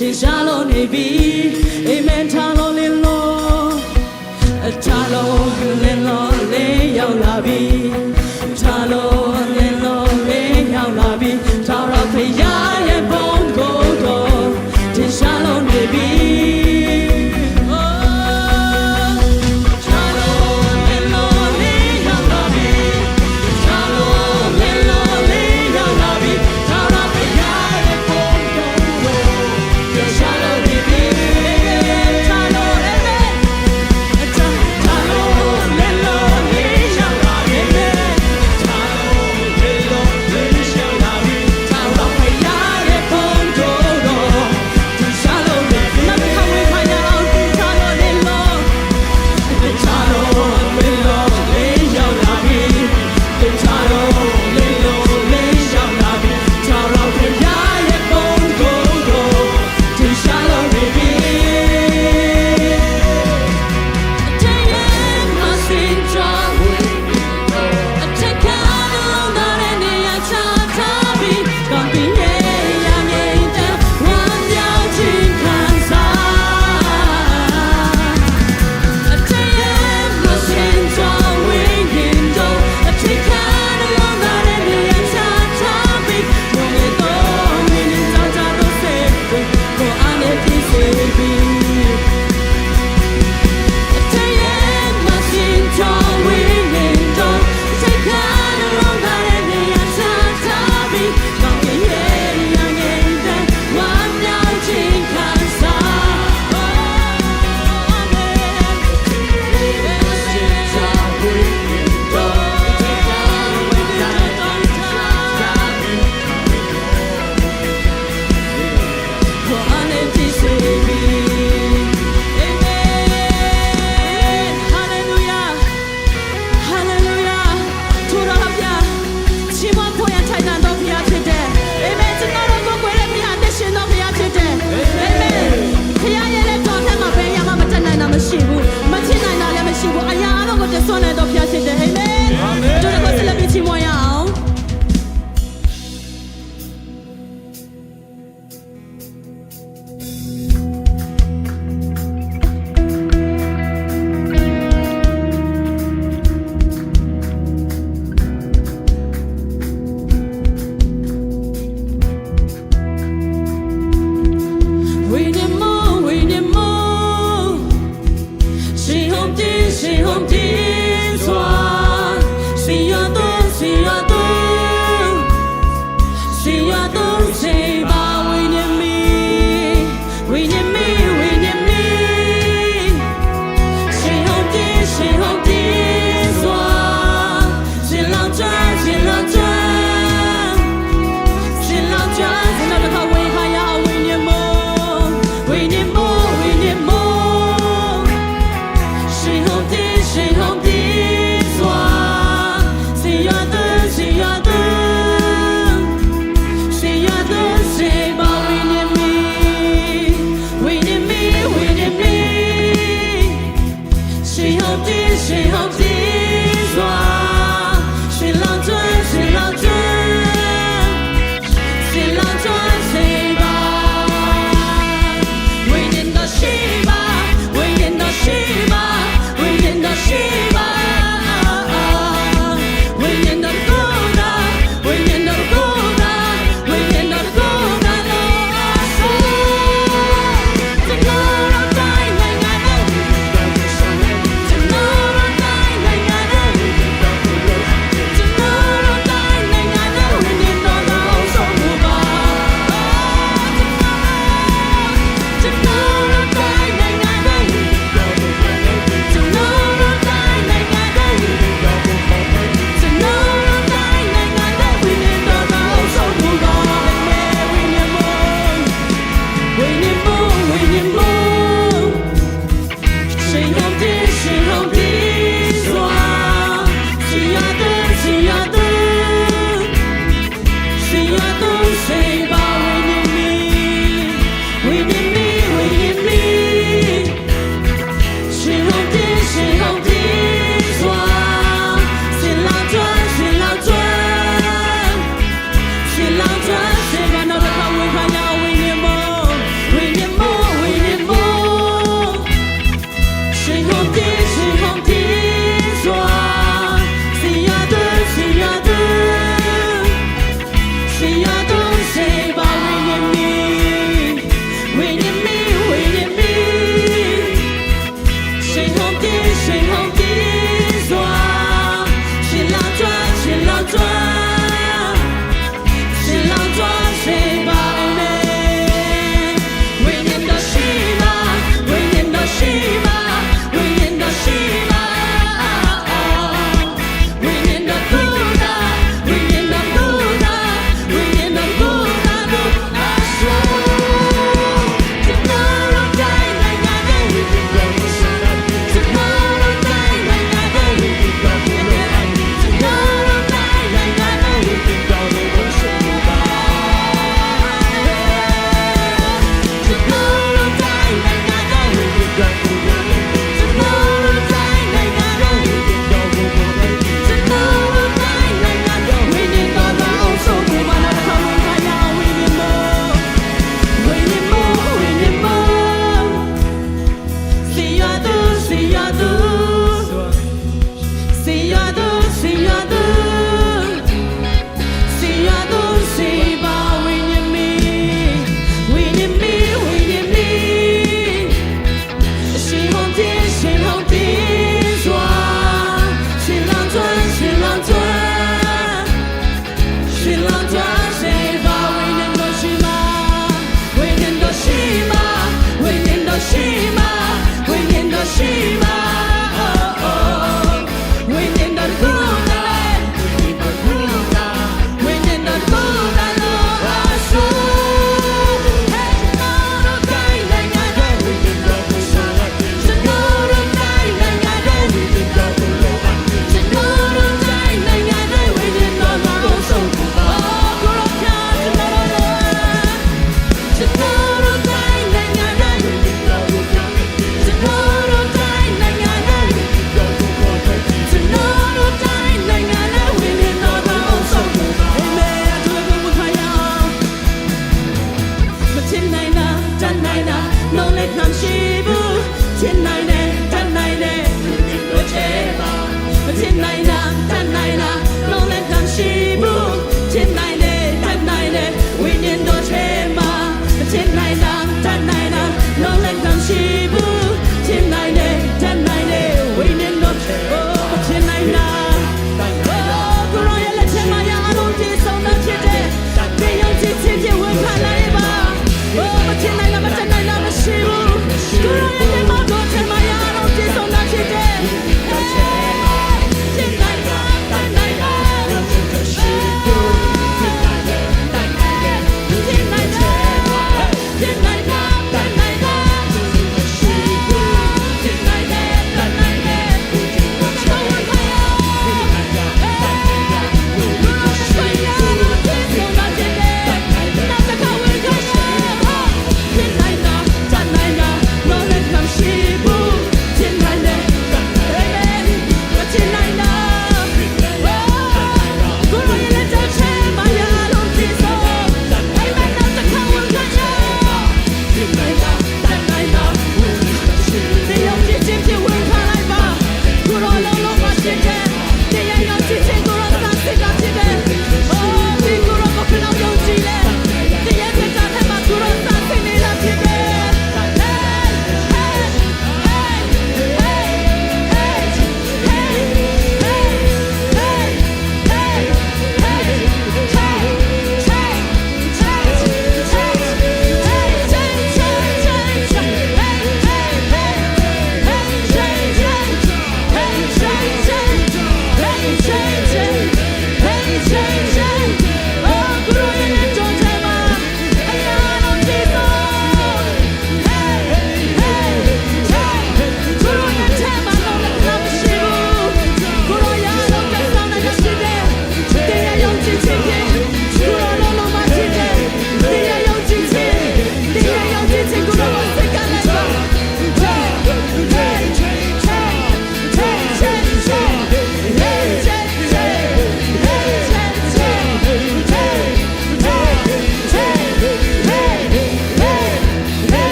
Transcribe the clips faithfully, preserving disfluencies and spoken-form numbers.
ထင်ရှားလို့နေပြီ။ Amen. ထါလို့လင်းလို့ ထါလို့လင်းလို့ လင်းရောက်လာပြီ။ ထါလို့လင်းလို့ လင်းရောက်လာပြီ။ ထာဝရဘုရားရဲ့ဘုန်းကိုယ်တော် ထင်ရှားလို့နေပြီ။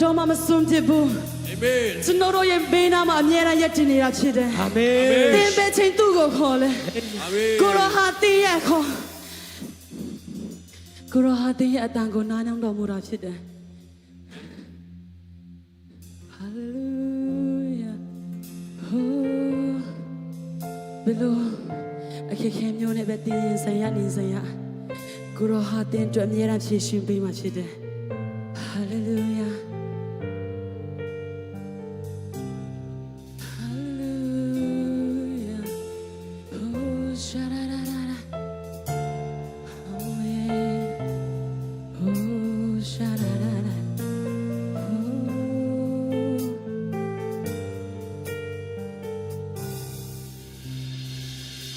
တော့မှမစွန့်ပစ်ဘူး။ အာမင်။ ကျွန်တော်တို့ရဲ့ မင်းနားမှာ အမြဲတမ်းရပ်တည်နေတာဖြစ်တယ်။ အာမင်။ သင်ဘယ်ချိန်သူ့ကိုခေါ်လဲ။ အာမင်။ ကိုယ်တော်ဟာသင်ရဲ့အခွန်။ ကိုယ်တော်ဟာသင်ရဲ့အသံကိုနားထောင်တော်မူတာဖြစ်တယ်။ Hallelujah. Oh, ဘယ်လိုအခက်အခဲမျိုးနဲ့ပဲသင်ရင်ဆိုင်ရနေဆိုင်ရ ကိုယ်တော်ဟာသင်အတွက်အမြဲတမ်းဖြေရှင်းပေးမှာဖြစ်တယ်။ Hallelujah. Hallelujah. Oh, sha-da-da-da-da. Amen. Oh, sha-da-da-da. Oh.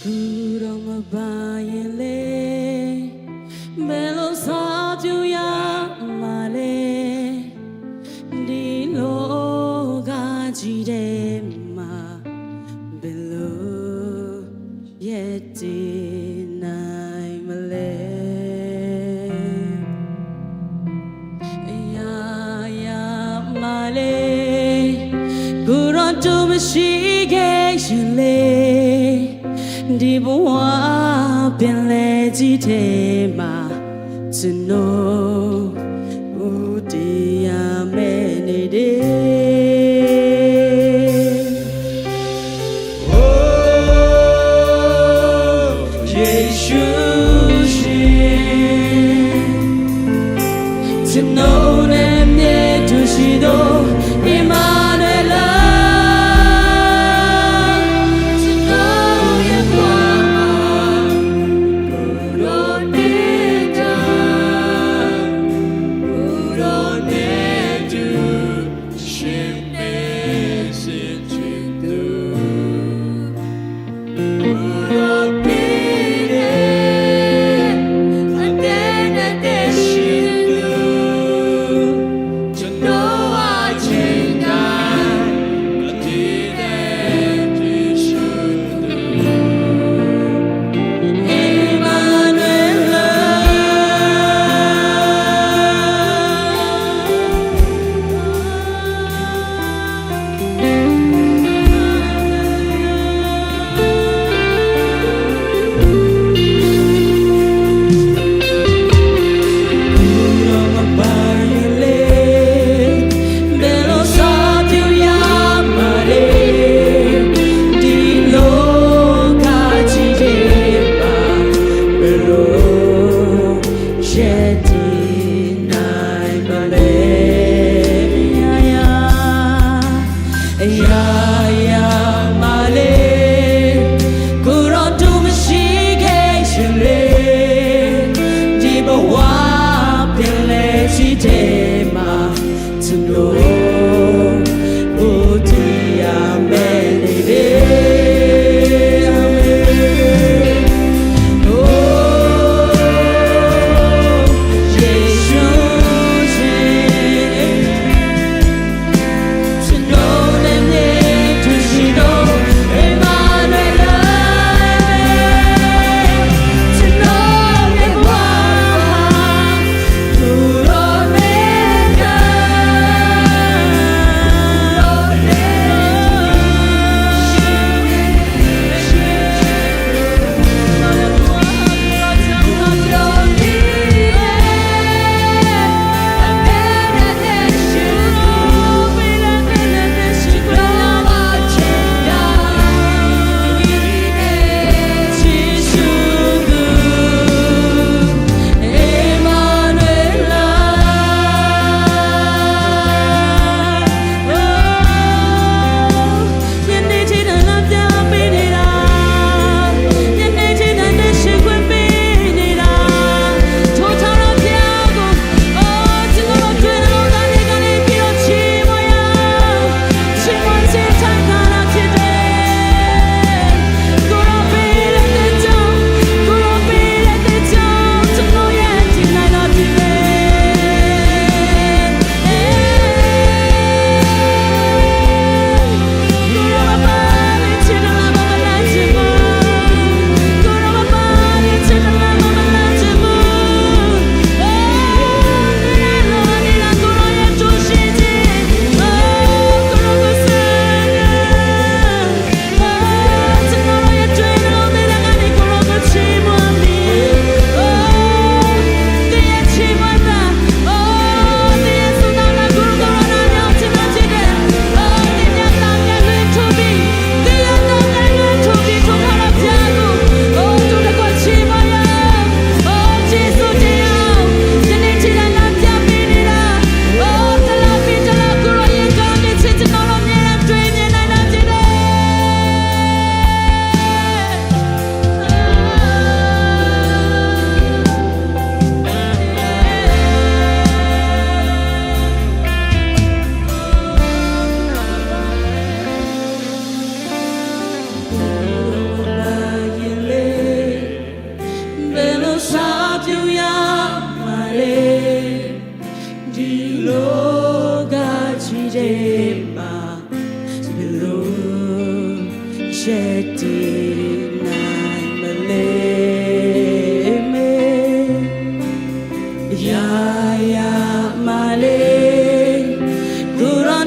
သူတော်မပါရင်လေ ဘယ်လိုစားပြရမှာလဲ ဒီလောကကြီးထဲမှာ ဘယ်လိုရပ်တည်နိုင်မလဲ။ အရာရာမှာလေ ကိုယ်တော်သူမရှိခဲ့ရင်လေ ဒီဘဝပင်လယ်ကြီးထဲမှာ ကျွန်တော်ဦးတည်ရမယ့်နေ့တွေ။ Oh, ယေရှုရှင် ကျွန်တော်နဲ့အမြဲတူရှိသော Emmanuel ကျွန်တော်ရဲ့ဘဝမှာ ကိုယ်တော်နဲ့တ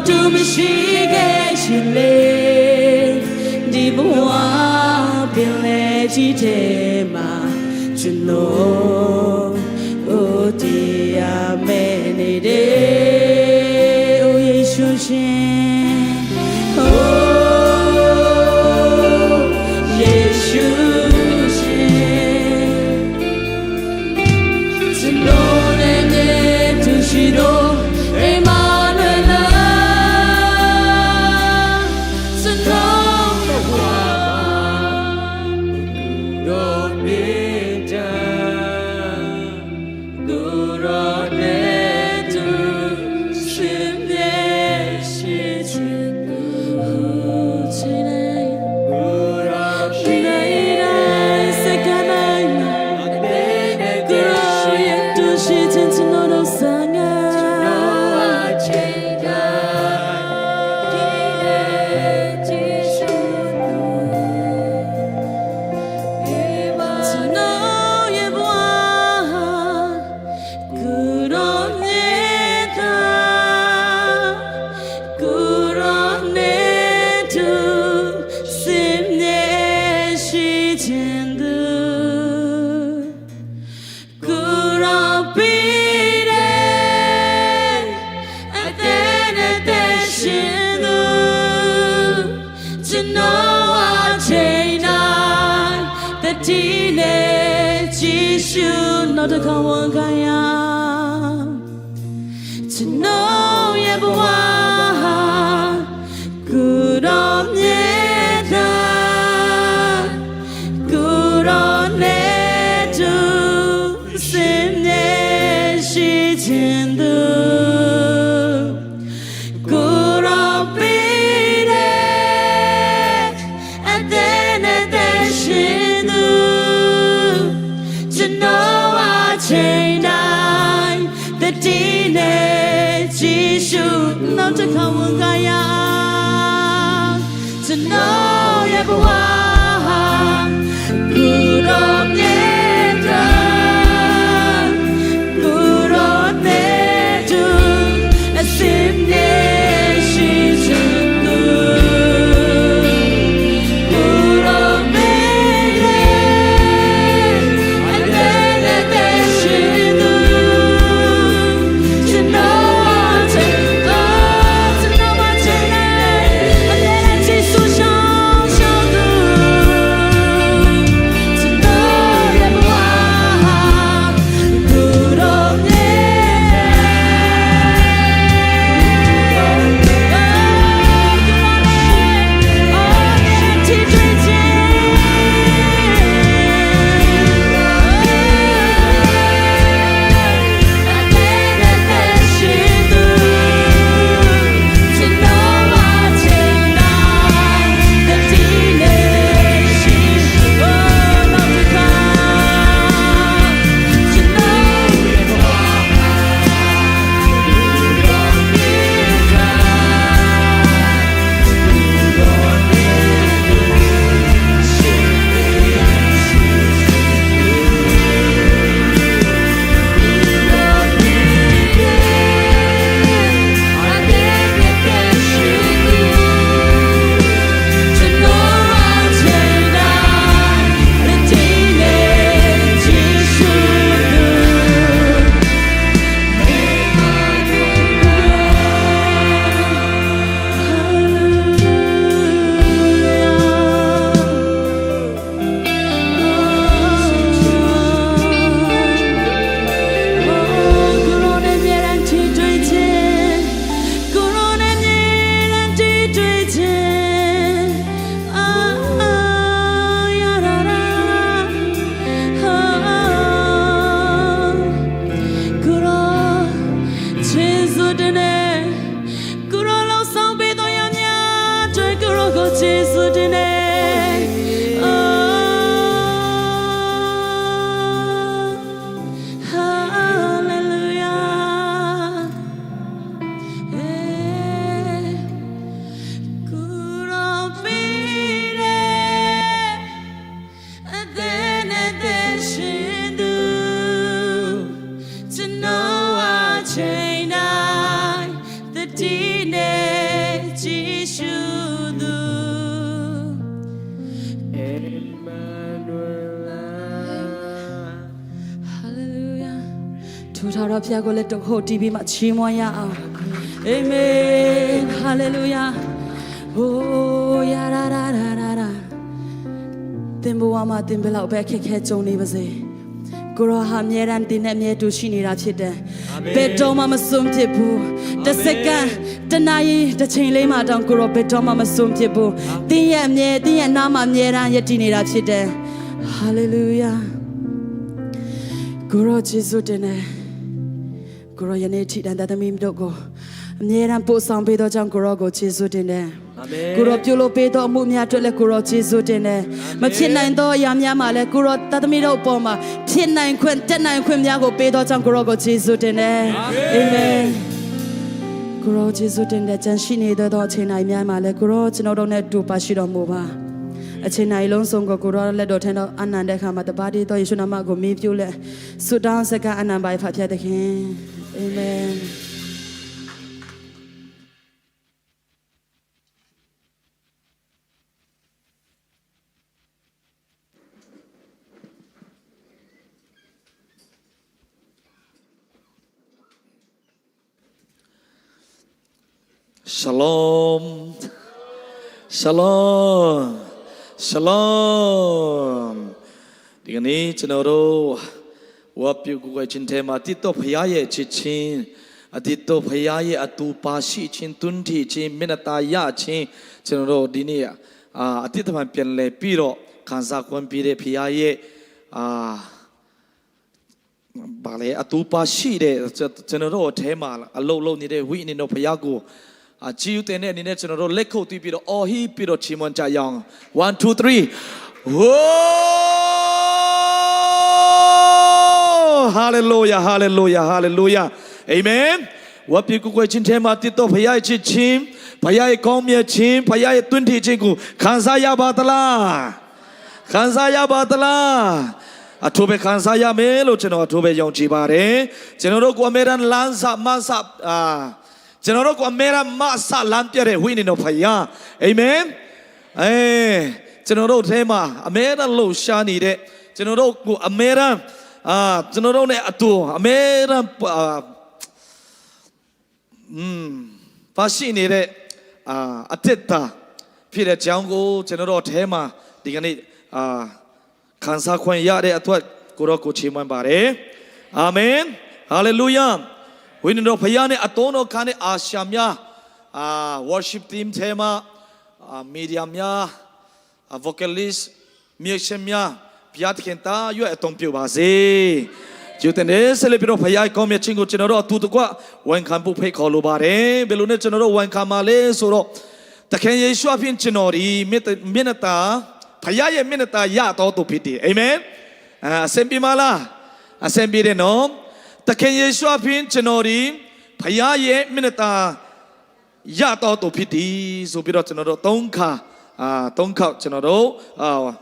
သူမရှိခဲ့ရင်လေ ဒီဘဝပင်လဲကြီးထဲမှာ ကျွန်တော်အိုးတရားမဲ့နေတယ်။ အိုးယေရှုရှင်၊ အိုးယေရှုရှင်၊ ကျွန်တော်နဲ့အတူရှိသော ဧမာနွေလ၊ ကျွန်တော်ဘဝမှာ ကိုယ်တော်နဲ့တန်၊ ကိုယ်တော်နဲ့တူ ရှင်ရဲ့ရှိခြင်းကို ကိုယ်တော်နဲ့ စက္ကန့်တိုင်းမှာ ကိုယ်တော်ရဲ့တူရှိခြင်း ကျွန်တော်တို့ဆန္ဒ ကျွန်တော်ရဲ့ဘဝဟာ ကိုယ်တော်နဲ့တန်၊ ကိုယ်တော်နဲ့တူ ရှင်ရဲ့ရှိခြင်းသူ၊ ကိုယ်တော်ပေးတဲ့ အသက်နဲ့သက်ရှင်သူ၊ ကျွန်တော်အချိန်တိုင်း သတိနဲ့ကြည့်ရှု၊ နောက်တစ်ခါဝန်ခံရအောင်။ ကျွန်တော်ရဲ့ဘဝဟာ ကိုယ်တော်မြတ်တာ၊ ကိုယ်တော်နဲ့တူ ရှင်ရဲ့ရှိခြင်းသူ၊ ကိုယ်တော်ပေးတဲ့ အသက်နဲ့သက်ရှင်သူ၊ ကျွန်တော်အချိန်တိုင်း သတိနဲ့ကြည့်ရှု၊ နောက်တစ်ခါဝန်ခံရအောင်။ ကျွန်တော်ရဲ့ဘဝဟာ ကိုယ်တော်မြတ်တာ၊ ကိုယ်တော်နဲ့တူ အစဉ်နဲ့ရှိခြင်းသူ၊ ကိုယ်တော်ပေးတဲ့ အသက်နဲ့သက်ရှင်သူ၊ ကျွန်တော်အချိန်တိုင်း ကျွန်တော်အချိန်တိုင်း အသက်နဲ့ကြည့်ရှု ရှောင်ရှောင်သူ၊ ကျွန်တော်ရဲ့ဘဝဟာ ကိုယ်တော်နဲ့ ထိတွေ့ခြင်း အသက်နဲ့သက်ရှင်သူ၊ ကျွန်တော်အချိန်တိုင်း သတိနဲ့ရှိ၊ နောက်တစ်ခါ ကိုယ်တော်နဲ့အမြဲတမ်းထိတွေ့ခြင်း၊ ကိုယ်တော်နဲ့အမြဲတမ်းထိတွေ့ခြင်း၊ အာ ယရာရာ အာ ကိုယ်တော် ကျေးဇူးတင်တယ်။ ကိုယ်တော်လှုပ်ဆောင်ပေးသော ယများအတွက် ကိုယ်တော်ကို ကျေးဇူးတင်တယ်။ အာ ဟာလေလုယာ။ အဲ ကိုယ်တော်ပေးတဲ့ အသက်နဲ့သက်ရှင်သူ၊ ကျွန်တော်အချိန်တိုင်း သတိနဲ့ ထာဝရဘုရားကို လက်တစ်ခုပ်တီးပြီးမှ ချီးမွမ်းရအောင်။ အာမင်။ ဟာလေလုယာ။ ဟိုး ယရာရာရာရာရာ။ သင်ဘဝမှာ သင်ဘယ်လောက်ပဲ အခက်အခဲ ကြုံနေပါစေ၊ ကိုယ်တော်ဟာ အမြဲတမ်း သင်နဲ့ အမြဲတူရှိနေတာ ဖြစ်တယ်။ အာမင်။ ဘယ်တော့မှ မစွန့်ပစ်ဘူး။ အာမင်။ တစ်စက္ကန့်၊ တစ်နာရီ၊ တစ်ချိန်လေးမှာတောင် ကိုယ်တော် ဘယ်တော့မှ မစွန့်ပစ်ဘူး။ အာမင်။ သင်ရဲ့အမြဲ၊ သင်ရဲ့အနားမှာ အမြဲတမ်း ရပ်တည်နေတာ ဖြစ်တယ်။ ဟာလေလုယာ။ ကိုယ်တော် ကျေးဇူးတင်တယ်။ ကိုယ်တော် ယနေ့ထိတိုင် သားသမီးတို့ကို အမြဲတမ်း ပို့ဆောင်ပေးသောကြောင့် ကိုယ်တော်ကို ကျေးဇူးတင်တယ်။ အာမင်။ ကိုယ်တော် ပြုလုပ်ပေးသော အမှုများအတွက်လည်း ကိုယ်တော် ကျေးဇူးတင်တယ်။ အာမင်။ မဖြစ်နိုင်သော အရာများမှာလည်း ကိုယ်တော် သားသမီးတို့အပေါ်မှာ ဖြစ်နိုင်ခွင့်၊ တတ်နိုင်ခွင့်များကို ပေးသောကြောင့် ကိုယ်တော်ကို ကျေးဇူးတင်တယ်။ အာမင်။ အာမင်။ ကိုယ်တော် ကျေးဇူးတင်တယ်။ ကျန်ရှိနေသော အချိန်နာရီများမှာလည်း ကိုယ်တော် ကျွန်တော်တို့နဲ့အတူ ပါရှိတော်မူပါ။ အချိန်နာရီလုံးစုံကို ကိုယ်တော် လက်တော်ထဲ အပ်နှံတဲ့အခါမှာ တပါးတည်းသော ယေရှုနာမကို အမှီပြုလျက် ဆုတောင်းဆက်ကပ် အနံပါတ် ဖတ်ပြသခင်။ အာမင်။ Shalom. Shalom. Shalom. ဒီကနေ့ ကျွန်တော်တို့ ဝတ်ပြုကိုးကွယ်ခြင်းထဲမှာ အသစ်သောဘုရားရဲ့ချစ်ခြင်း၊ အသစ်သောဘုရားရဲ့အတူပါရှိခြင်း၊ တွင်းထီခြင်း၊ မျက်နှာသာရခြင်း၊ ကျွန်တော်တို့ ဒီနေ့ အာ၊ အသစ်တစ်ဖန် ပြန်လည်ပြီးတော့ ခံစားခွင့်ပေးတဲ့ ဘုရားရဲ့၊ အာ၊ ဘာလဲ၊ အတူပါရှိတဲ့၊ ကျွန်တော်တို့အထဲမှာ အလုပ်လုပ်နေတဲ့ ဝိညာဉ်တော်ဘုရားကို အာ၊ ကျေးဇူးတင်တဲ့အနေနဲ့ ကျွန်တော်တို့ လက်ခုပ်တီးပြီးတော့ အော်ဟစ်ပြီးတော့ ချီးမွမ်းကြရအောင်။ One, two, three. Whoa! Hallelujah, hallelujah, hallelujah. Amen. ဝတ်ပြုကိုးကွယ်ခြင်းထဲမှာ အသစ်သောဘုရားရဲ့ချစ်ခြင်း၊ ဘုရားရဲ့ကောင်းမြတ်ခြင်း၊ ဘုရားရဲ့တွင်းထီခြင်းကို ခံစားရပါသလား။ ခံစားရပါသလား။ အထူးပဲ ခံစားရမယ်လို့ ကျွန်တော် အထူးပဲ ယုံကြည်ပါတယ်။ ကျွန်တော်တို့ကို အမြဲတမ်း လမ်းစ၊ မစ၊ အာ၊ ကျွန်တော်တို့ကို အမြဲတမ်း မစ၊ လမ်းပြတဲ့ ဝိညာဉ်တော်ဘုရား။ အာမင်။ အဲ၊ ကျွန်တော်တို့ထဲမှာ အမြဲတမ်း လှုပ်ရှားနေတဲ့၊ ကျွန်တော်တို့ကို အမြဲတမ်း၊ အာ၊ ကျွန်တော်တို့နဲ့အတူ အမြဲတမ်း၊ အာ၊ อืม၊ ပါရှိနေတဲ့၊ အာ၊ အသစ်သားဖြစ်တဲ့အကြောင်းကို ကျွန်တော်တို့အထဲမှာ ဒီကနေ့၊ အာ၊ ခံစားခွင့်ရတဲ့အတွက် ကိုယ်တော်ကို ချီးမွမ်းပါတယ်။ အာမင်။ ဟာလေလုယာ။ ဝိညာဉ်တော်ဘုရားနဲ့ အသုံးတော်ခံတဲ့ အာရှများ၊ အာ၊ worship team ထဲမှာ၊ အာ၊ media များ၊ အာ၊ vocalist၊ musician များ၊ ဘုရားသခင် သာ၍ အသုံးပြုပါစေ။ ကျေးဇူးတင်တယ်။ ဆက်လက်ပြီးတော့ ဘုရားရဲ့ ကောင်းမြတ်ခြင်းကို ကျွန်တော်တို့ အတူတကွ ဝန်ခံဖို့ ဖိတ်ခေါ်လိုပါတယ်။ ဘယ်လိုနဲ့ ကျွန်တော်တို့ ဝန်ခံမှာလဲဆိုတော့၊ သခင်ယေရှုအဖင် ကျွန်တော်သည် မျက်၊ မျက်နှာသာ၊ ဘုရားရဲ့ မျက်နှာသာ ရသောသူဖြစ်သည်။ အာမင်။ အာ၊ အဆင်ပြေမလား။ အဆင်ပြေတယ်နော်။ သခင်ယေရှုအဖင် ကျွန်တော်သည် ဘုရားရဲ့ မျက်နှာသာ ရသောသူဖြစ်သည်ဆိုပြီးတော့ ကျွန်တော်တို့ သုံးခါ၊ အာ၊ သုံးခေါက် ကျွန်တော်တို့၊ အာ၊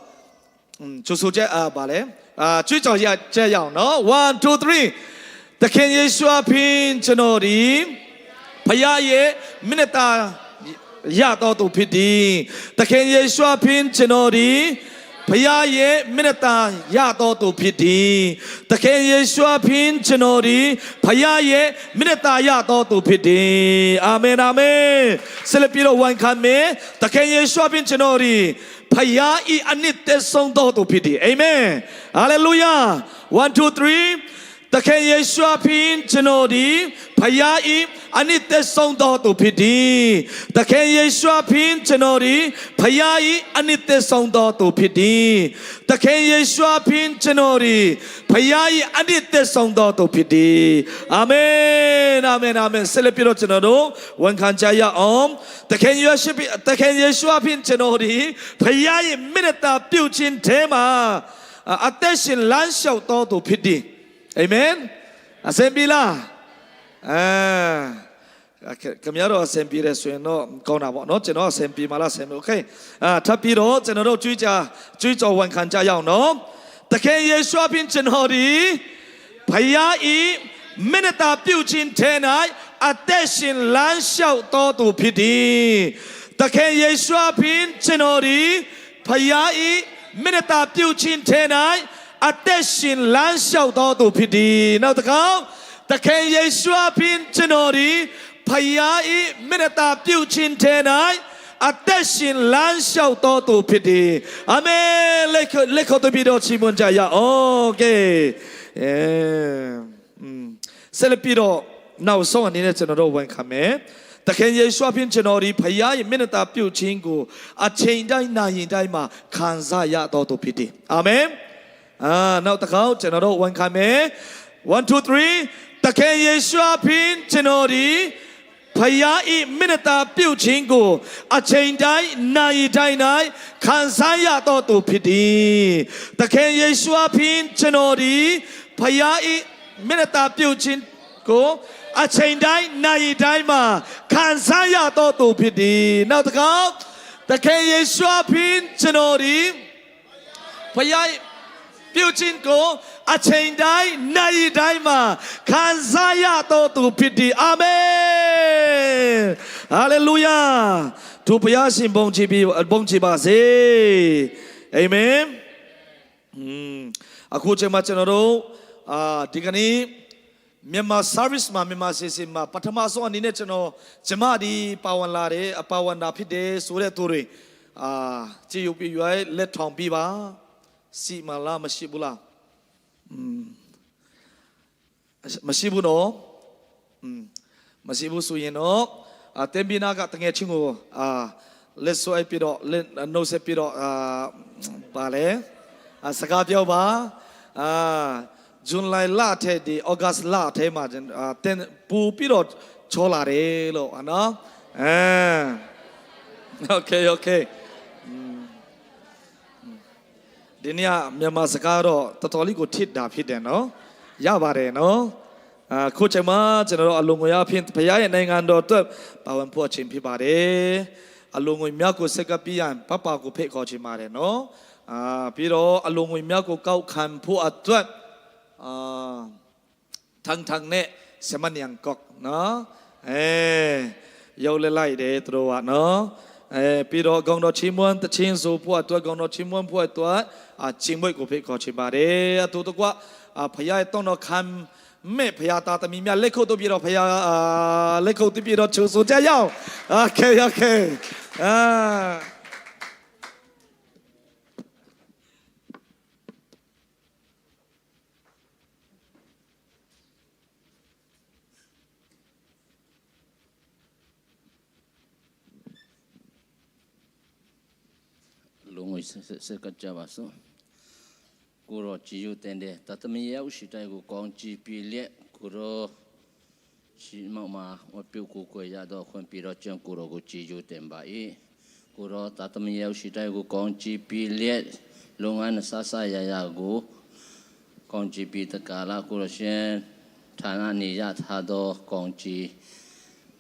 อืม၊ ကြိုဆိုကြ၊ အာ၊ ဘာလဲ၊ အာ၊ ကြွေးကြော်ရ၊ ကြရအောင်နော်။ One, two, three. သခင်ယေရှုအဖင် ကျွန်တော်သည် ဘုရားရဲ့ မျက်နှာသာ ရသောသူဖြစ်သည်။ သခင်ယေရှုအဖင် ကျွန်တော်သည် ဘုရားရဲ့ မျက်နှာသာ ရသောသူဖြစ်သည်။ သခင်ယေရှုအဖင် ကျွန်တော်သည် ဘုရားရဲ့ မျက်နှာသာ ရသောသူဖြစ်သည်။ အာမင်၊ အာမင်။ ဆက်လက်ပြီးတော့ ဝန်ခံမယ်။ သခင်ယေရှုအဖင် ကျွန်တော်သည် ဘုရား၏ အနှစ်သက်ဆုံးသောသူဖြစ်သည်။ အာမင်။ ဟာလေလုယာ။ One, two, three. သခင်ယေရှုအဖင် ကျွန်တော်သည် ဘုရား၏ အနှစ်သက်ဆုံးသောသူဖြစ်သည်။ သခင်ယေရှုအဖင် ကျွန်တော်သည် ဘုရား၏ အနှစ်သက်ဆုံးသောသူဖြစ်သည်။ သခင်ယေရှုအဖင် ကျွန်တော်သည် ဘုရား၏ အနှစ်သက်ဆုံးသောသူဖြစ်သည်။ အာမင်၊ အာမင်၊ အာမင်။ ဆက်လက်ပြီးတော့ ကျွန်တော်တို့ ဝန်ခံကြရအောင်။ သခင်ယေရှု၊ သခင်ယေရှုအဖင် ကျွန်တော်သည် ဘုရားရဲ့ မျက်နှာသာပြုခြင်းထဲမှာ အသက်ရှင် လမ်းလျှောက်သောသူဖြစ်သည်။ အာမင်။ အဆင်ပြေလား။ အာ၊ ခင်ဗျားတို့ အဆင်ပြေတယ်ဆိုရင်တော့ ကောင်းတာပေါ့နော်။ ကျွန်တော် အဆင်ပြေမှာလား။ အဆင်ပြေ။ Okay. အာ၊ ထပ်ပြီးတော့ ကျွန်တော်တို့ ကြွေးကြော်၊ ကြွေးကြော် ဝန်ခံကြရအောင်နော်။ သခင်ယေရှုအဖင် ကျွန်တော်သည် ဘုရား၏ မျက်နှာသာပြုခြင်းထဲ၌ အသက်ရှင် လမ်းလျှောက်သောသူဖြစ်သည်။ သခင်ယေရှုအဖင် ကျွန်တော်သည် ဘုရား၏ မျက်နှာသာပြုခြင်းထဲ၌ အသက်ရှင် လမ်းလျှောက်သောသူဖြစ်သည်။ နောက်တစ်ခေါက်။ သခင်ယေရှုအဖျင်းကျွန်တော်သည် ဘုရား၏မျက်နှာသာပြုခြင်းထဲ၌ အသက်ရှင်လမ်းလျှောက်သောသူဖြစ်သည်။ အာမင်။ လက်ခုပ်၊ လက်ခုပ်တပြည့်တော့ချီးမွမ်းကြရအောင်။ ကဲ။ အဲ။ อืม။ ဆက်လက်ပြီးတော့ နောက်ဆုံးအနေနဲ့ကျွန်တော်တို့ဝန်ခံမယ်။ သခင်ယေရှုအဖျင်းကျွန်တော်သည် ဘုရား၏မျက်နှာသာပြုခြင်းကို အချိန်တိုင်းနာရီတိုင်းမှာ ခံစားရသောသူဖြစ်သည်။ အာမင်။ အာ၊ နောက်တစ်ခေါက်ကျွန်တော်တို့ဝန်ခံမယ်။ One, two, three. သခင်ယေရှုအဖျင်းကျွန်တော်သည် ဘုရား၏မျက်နှာသာပြုခြင်းကို အချိန်တိုင်းနာရီတိုင်း၌ခံစားရသောသူဖြစ်သည်။ သခင်ယေရှုအဖျင်းကျွန်တော်သည် ဘုရား၏မျက်နှာသာပြုခြင်းကို အချိန်တိုင်းနာရီတိုင်းမှာခံစားရသောသူဖြစ်သည်။ နောက်တစ်ခေါက်။ သခင်ယေရှုအဖျင်းကျွန်တော်သည် ဘုရား၏ပြုခြင်းကို အချိန်တိုင်းနာရီတိုင်းမှာခံစားရသောသူဖြစ်သည်။ အာမင်။ ဟာလေလုယာ။ ထိုဘုရားရှင်ဘုန်းကြီးပြီး၊ ဘုန်းကြီးပါစေ။ အာမင်။ อืม။ အခုချိန်မှာကျွန်တော်တို့၊ အာ၊ ဒီကနေ့ မြန်မာ service မှာ၊ မြန်မာအစီအစဉ်မှာ ပထမဆုံးအနေနဲ့ကျွန်တော်၊ ကျွန်မဒီပါဝင်လာတယ်၊ အပါဝင်တာဖြစ်တယ်ဆိုတဲ့သူတွေ၊ အာ၊ ကြည့်ယူပြီး၊ ရွေးလက်ထောင်ပြီးပါ။ ရှိမလား၊ မရှိဘူးလား။ อืม။ မရှိဘူးနော်။ อืม။ မရှိဘူးဆိုရင်တော့၊ အာ၊ တဲမီနာက သူငယ်ချင်းကို၊ အာ၊ လက်ဆွဲပြီးတော့၊ လက်၊ နှုတ်ဆက်ပြီးတော့၊ အာ၊ ဘာလဲ၊ အာ၊ စကားပြောပါ။ အာ၊ July လထဲဒီ၊ August လထဲမှာ၊ အာ၊ တဲ၊ ပိုပြီးတော့ချောလာတယ်လို့၊ အာ၊ နော်။ အဲ။ Okay, okay. อืม။ ဒီနေ့က မြန်မာစကားတော့ တော်တော်လေးကို ထစ်တာဖြစ်တယ်နော်။ ရပါတယ်နော်။ အာ၊ အခုချိန်မှာ ကျွန်တော်တို့ အလှူငွေအားဖြင့် ဘုရားရဲ့နိုင်ငံတော်အတွက် ပါဝင်ဖို့အချိန်ဖြစ်ပါတယ်။ အလှူငွေများကို ဆက်ကပ်ပြီးရန် ပပကို ဖိတ်ခေါ်ချင်ပါတယ်နော်။ အာ၊ ပြီးတော့ အလှူငွေများကို ကောက်ခံဖို့အတွက်၊ အာ၊ ထန်ထန်နဲ့ ဆရာမနျံကီးနော်။ အဲ၊ ရုပ်လည်းလိုက်တယ် သူတို့ကနော်။ အဲ၊ ပြီးတော့ ဂုဏ်တော်ချီးမွမ်းသီချင်းဆိုဖို့အတွက်၊ ဂုဏ်တော်ချီးမွမ်းဖို့အတွက်၊ အာ၊ ကျင်မွေ့ကို ဖိတ်ခေါ်ချင်ပါတယ်။ အတူတကွ၊ အာ၊ ဘုရားရဲ့ တောင်းတော်ခံမဲ့ ဘုရားသားသမီးများ လက်ခုပ်တပြည့်တော့၊ ဘုရား၊ အာ၊ လက်ခုပ်တပြည့်တော့ ကြိုဆိုကြရအောင်။ Okay, okay. အာ။ လူငွေဆက်ဆက်ဆက်ကပ်ကြပါစို့။ ကိုယ်တော် ကျေးဇူးတင်တယ်။ သားသမီး ရောက်ရှိတိုင်းကို ကောင်းချီးပေးလျက်၊ ကိုယ်တော် ရှိမှောက်မှာ ဝတ်ပြုကိုးကွယ်ရသော အခွင့်ပြုတော်ကြောင့် ကိုယ်တော်ကို ကျေးဇူးတင်ပါ၏။ ကိုယ်တော် သားသမီး ရောက်ရှိတိုင်းကို ကောင်းချီးပေးလျက်၊ လုပ်ငန်းအစစအရာရာကို ကောင်းချီးပေးသည့်ကာလ၊ ကိုယ်တော်ရှင် ဌာနနေရထားသော ကောင်းချီး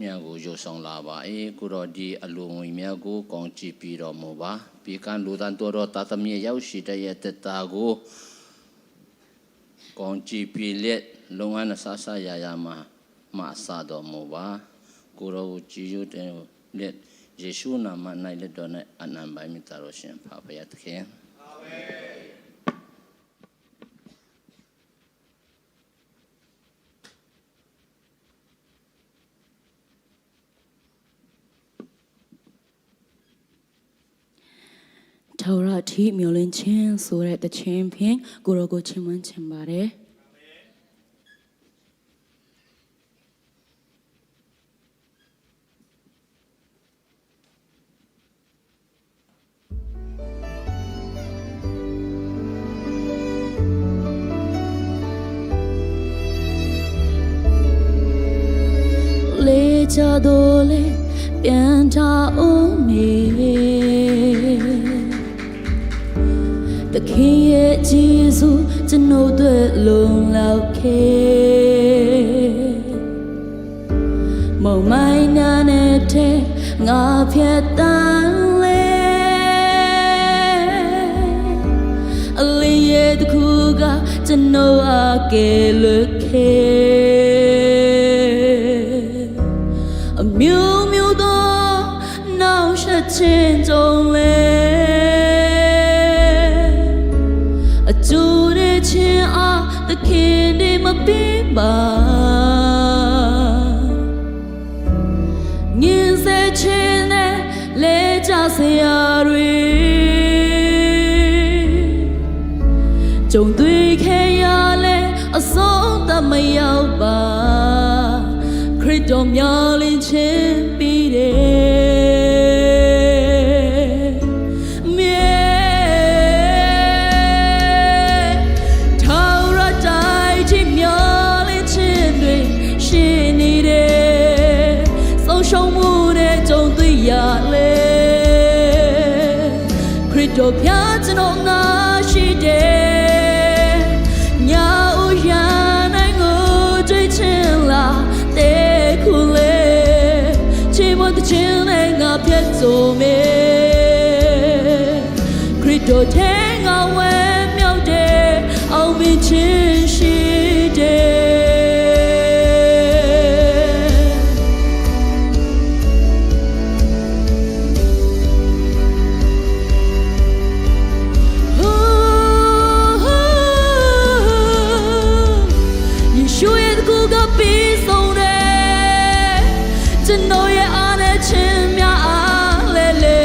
များကို ယူဆောင်လာပါ၏။ ကိုယ်တော် ဒီအလှူငွေများကို ကောင်းချီးပေးတော်မူပါ။ ပေးကမ်းလှူဒါန်းတော်သော သားသမီး ရောက်ရှိတိုင်းရဲ့ အသက်တာကို ကောင်းချီးပေးလျက်၊ လုပ်ငန်းအစစအရာရာမှာ မစတော်မူပါ။ ကိုယ်တော်ကို ကျေးဇူးတင်လျက်၊ ယေရှုနာမ၌ လက်တော်နဲ့ အနံ့ပါ မင်္ဂလာတော်ရှင် ဖခင်ဘုရားသခင်။ အာမင်။ ထာဝရအထီးမျှော်လင့်ခြင်းဆိုတဲ့ သီချင်းဖြင့် ကိုယ်တော်ကို ချီးမွမ်းချင်ပါတယ်။ လေချသောလည်း ပြန်ထဦးမည်။ သခင်ရဲ့ ကျေးဇူး ကျွန်ုပ်အတွက် လုံလောက်ခဲ့။ မုန်မိုင်းနာနဲ့ထဲ ငါဖြတ်သန်းလဲ။ အလင်းရဲ့တစ်ခုက ကျွန်ုပ်အကယ်လွတ်ခဲ့။ အမျိုးမျိုးသော နှောင့်ယှက်ခြင်းကြောင့်လဲ အကျိုးတဲ့ခြင်းအား သခင်သည် မပေးပါ။ စရာတွေ ကြုံတွေ့ခဲ့ရလဲ အဆုံးသတ်မရောက်ပါ ခရစ်တော်မျှော်လင့်ခြင်းပေးတယ်။ မြေ ထာဝရတိုက်ကြီးမျှော်လင့်ခြင်းတွေရှိနေတယ်။ ဆုံးရှုံးမှုနဲ့ကြုံတွေ့ရလဲ ခရစ်တော်ဘုရားကျွန်တော်နာရှိတယ်။ ညဦးရန်နိုင်ကိုတွေ့ချင်လားတဲ့ခုလေ ချီးမွမ်းသီချင်းနဲ့ငါဖြတ်ဆိုမယ်။ ခရစ်တော်ထဲငါဝဲမြောက်တယ်။ အောင်မြင်ခြင်းရှိတယ်။ ယေရှုရဲ့သကူကပြီးဆုံးတယ်။ ကျွန်တော်ရဲ့အားနည်းခြင်းများအားလဲလဲ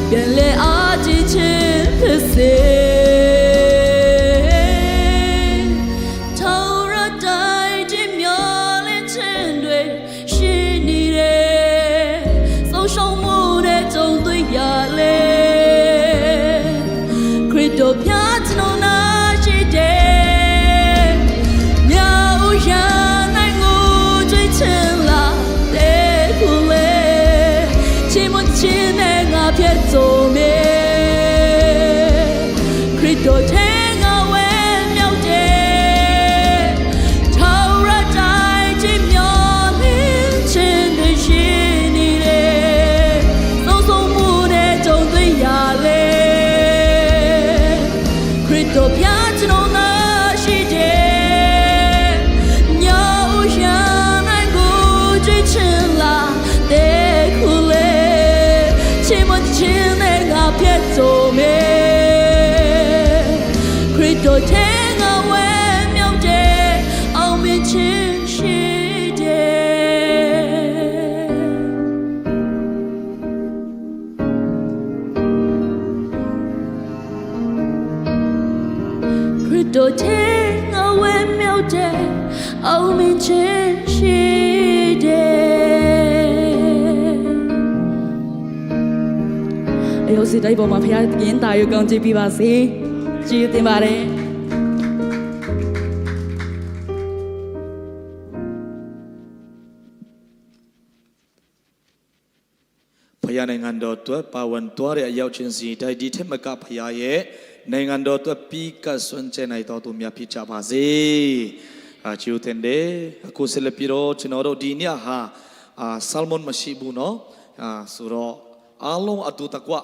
ပြန်လဲအားကြည့်ခြင်းဖြစ်စေ။ ထာဝရတိုင်းတည်မျောလင့်ခြင်းတွေရှိနေတယ်။ ဆုံးရှုံးမှုနဲ့ကြုံတွေ့ရလဲ ခရစ်တော်ဘုရားကျွန်တော်နာရှိတယ်။ မြောက်ရန်နိုင်ကိုတွေ့ချင်လာတဲ့ခုလေ ချီးမွမ်းခြင်းနဲ့ငါဖြတ်ဆိုမယ်။ ခရစ်တော်ထဲငါဝဲမြောက်တယ်။ ထာဝရတိုင်းတည်မျောလင့်ခြင်းတွေရှိနေတယ်။ ဆုံးရှုံးမှုနဲ့ကြုံတွေ့ရလဲ ခရစ်တော်ဘုရားကျွန်တော်နာရှိတယ်။ မြောက်ရန်နိုင်ကိုတွေ့ချင်လာတဲ့ခုလေ ချီးမွမ်းခြင်းနဲ့ငါဖြတ်ဆိုမယ်။ ခရစ်တော်ထဲငါဝဲမြောက်တယ်။ အောင်မြင်ခြင်းရှိတယ်။ ခရစ်တော်ထဲငါဝဲမြောက်တယ်။ အောင်မြင်ခြင်းရှိတယ်။ အယုံကြည်တိုင်းပေါ်မှာဘုရားသခင်တာယာကောင်းချီးပေးပါစေ။ ကျေးဇူးတင်ပါတယ်။ ဘုရားနိုင်ငံတော်အတွက်ပါဝင်သွားတဲ့အယောက်ချင်းစီတိုင်း ဒီထက်မကဘုရားရဲ့နိုင်ငံတော်အတွက်ပြီးကပ်စွန့်ကြဲနိုင်တော်သူများဖြစ်ကြပါစေ။ အာ ကျေးဇူးတင်တယ်။ အခုဆက်လက်ပြီးတော့ကျွန်တော်တို့ဒီညဟာ အာ sermon မရှိဘူးနော်။ အာ ဆိုတော့အားလုံးအတူတကွ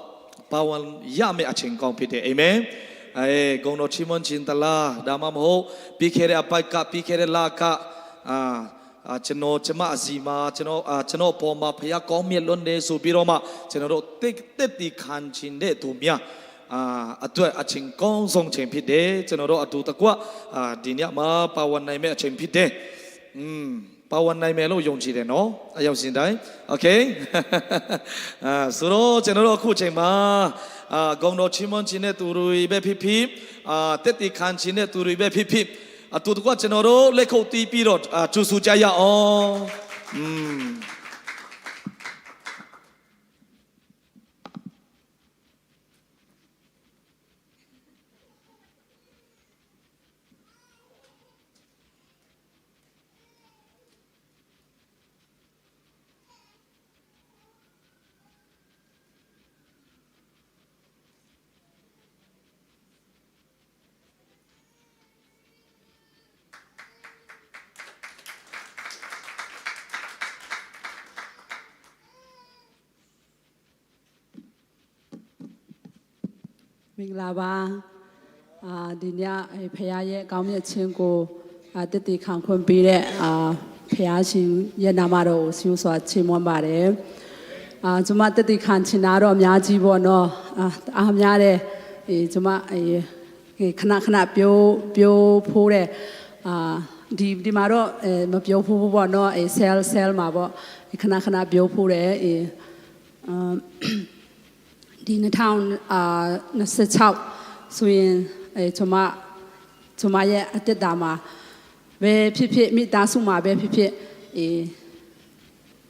ပါဝင်ရမယ့်အချိန်ကောင်းဖြစ်တယ်။ အာမင်။ အဲ ဂုဏ်တော်ချီးမွမ်းခြင်းတလား ဒါမှမဟုတ်ပြီးခဲ့တဲ့အပတ်က ပြီးခဲ့တဲ့လက အာ အာ ကျွန်တော်ကျမအစီမှာ ကျွန်တော် အာ ကျွန်တော်အပေါ်မှာဘုရားကောင်းမြတ်လွန်းတယ်ဆိုပြီးတော့မှ ကျွန်တော်တို့သက်သက်သေခံခြင်းတဲ့သူများ အာ အတွက်အချိန်ကောင်းဆုံးချိန်ဖြစ်တယ်။ ကျွန်တော်တို့အတူတကွ အာ ဒီညမှာပါဝင်နိုင်မယ့်အချိန်ဖြစ်တယ်။ อืม ပါဝင်နိုင်မယ်လို့ယုံကြည်တယ်နော်။ အယောက်စီတိုင်း။ Okay။ အာ ဆိုတော့ကျွန်တော်တို့အခုချိန်မှာ အာ ဂုဏ်တော်ချီးမွမ်းခြင်းတဲ့သူတွေပဲဖြစ်ဖြစ် အာ သက်သေခံခြင်းတဲ့သူတွေပဲဖြစ်ဖြစ် အတူတကွကျွန်တော်တို့လက်ခုပ်တီးပြီးတော့ အာ ကြိုဆိုကြရအောင်။ อืม။ မင်္ဂလာပါ။ အာ ဒီည အဲ ဘုရားရဲ့ကောင်းမြတ်ခြင်းကို အာ သက်သေခံခွင့်ပေးတဲ့ အာ ဘုရားရှင်ရဲ့နာမတော်ကို ဆုစွာချီးမွမ်းပါတယ်။ အာ ကျွန်မသက်သေခံချင်တာတော့အများကြီးပေါ့နော်။ အာ အားများတယ်။ အဲ ကျွန်မ အဲ အဲ ခဏခဏပြော ပြောဖူးတယ်။ အာ ဒီ ဒီမှာတော့ အဲ မပြောဖူးဘူးပေါ့နော်။ အဲ cell cell မှာပေါ့။ ခဏခဏပြောဖူးတယ်။ အဲ အာ၊ ဒီနှစ်ထောင်နှစ်ဆယ့်ခြောက်ဆိုရင်၊ အဲ၊ ကျွန်မ၊ ကျွန်မရဲ့အသက်တာမှာပဲဖြစ်ဖြစ်၊ မိသားစုမှာပဲဖြစ်ဖြစ်၊ အဲ၊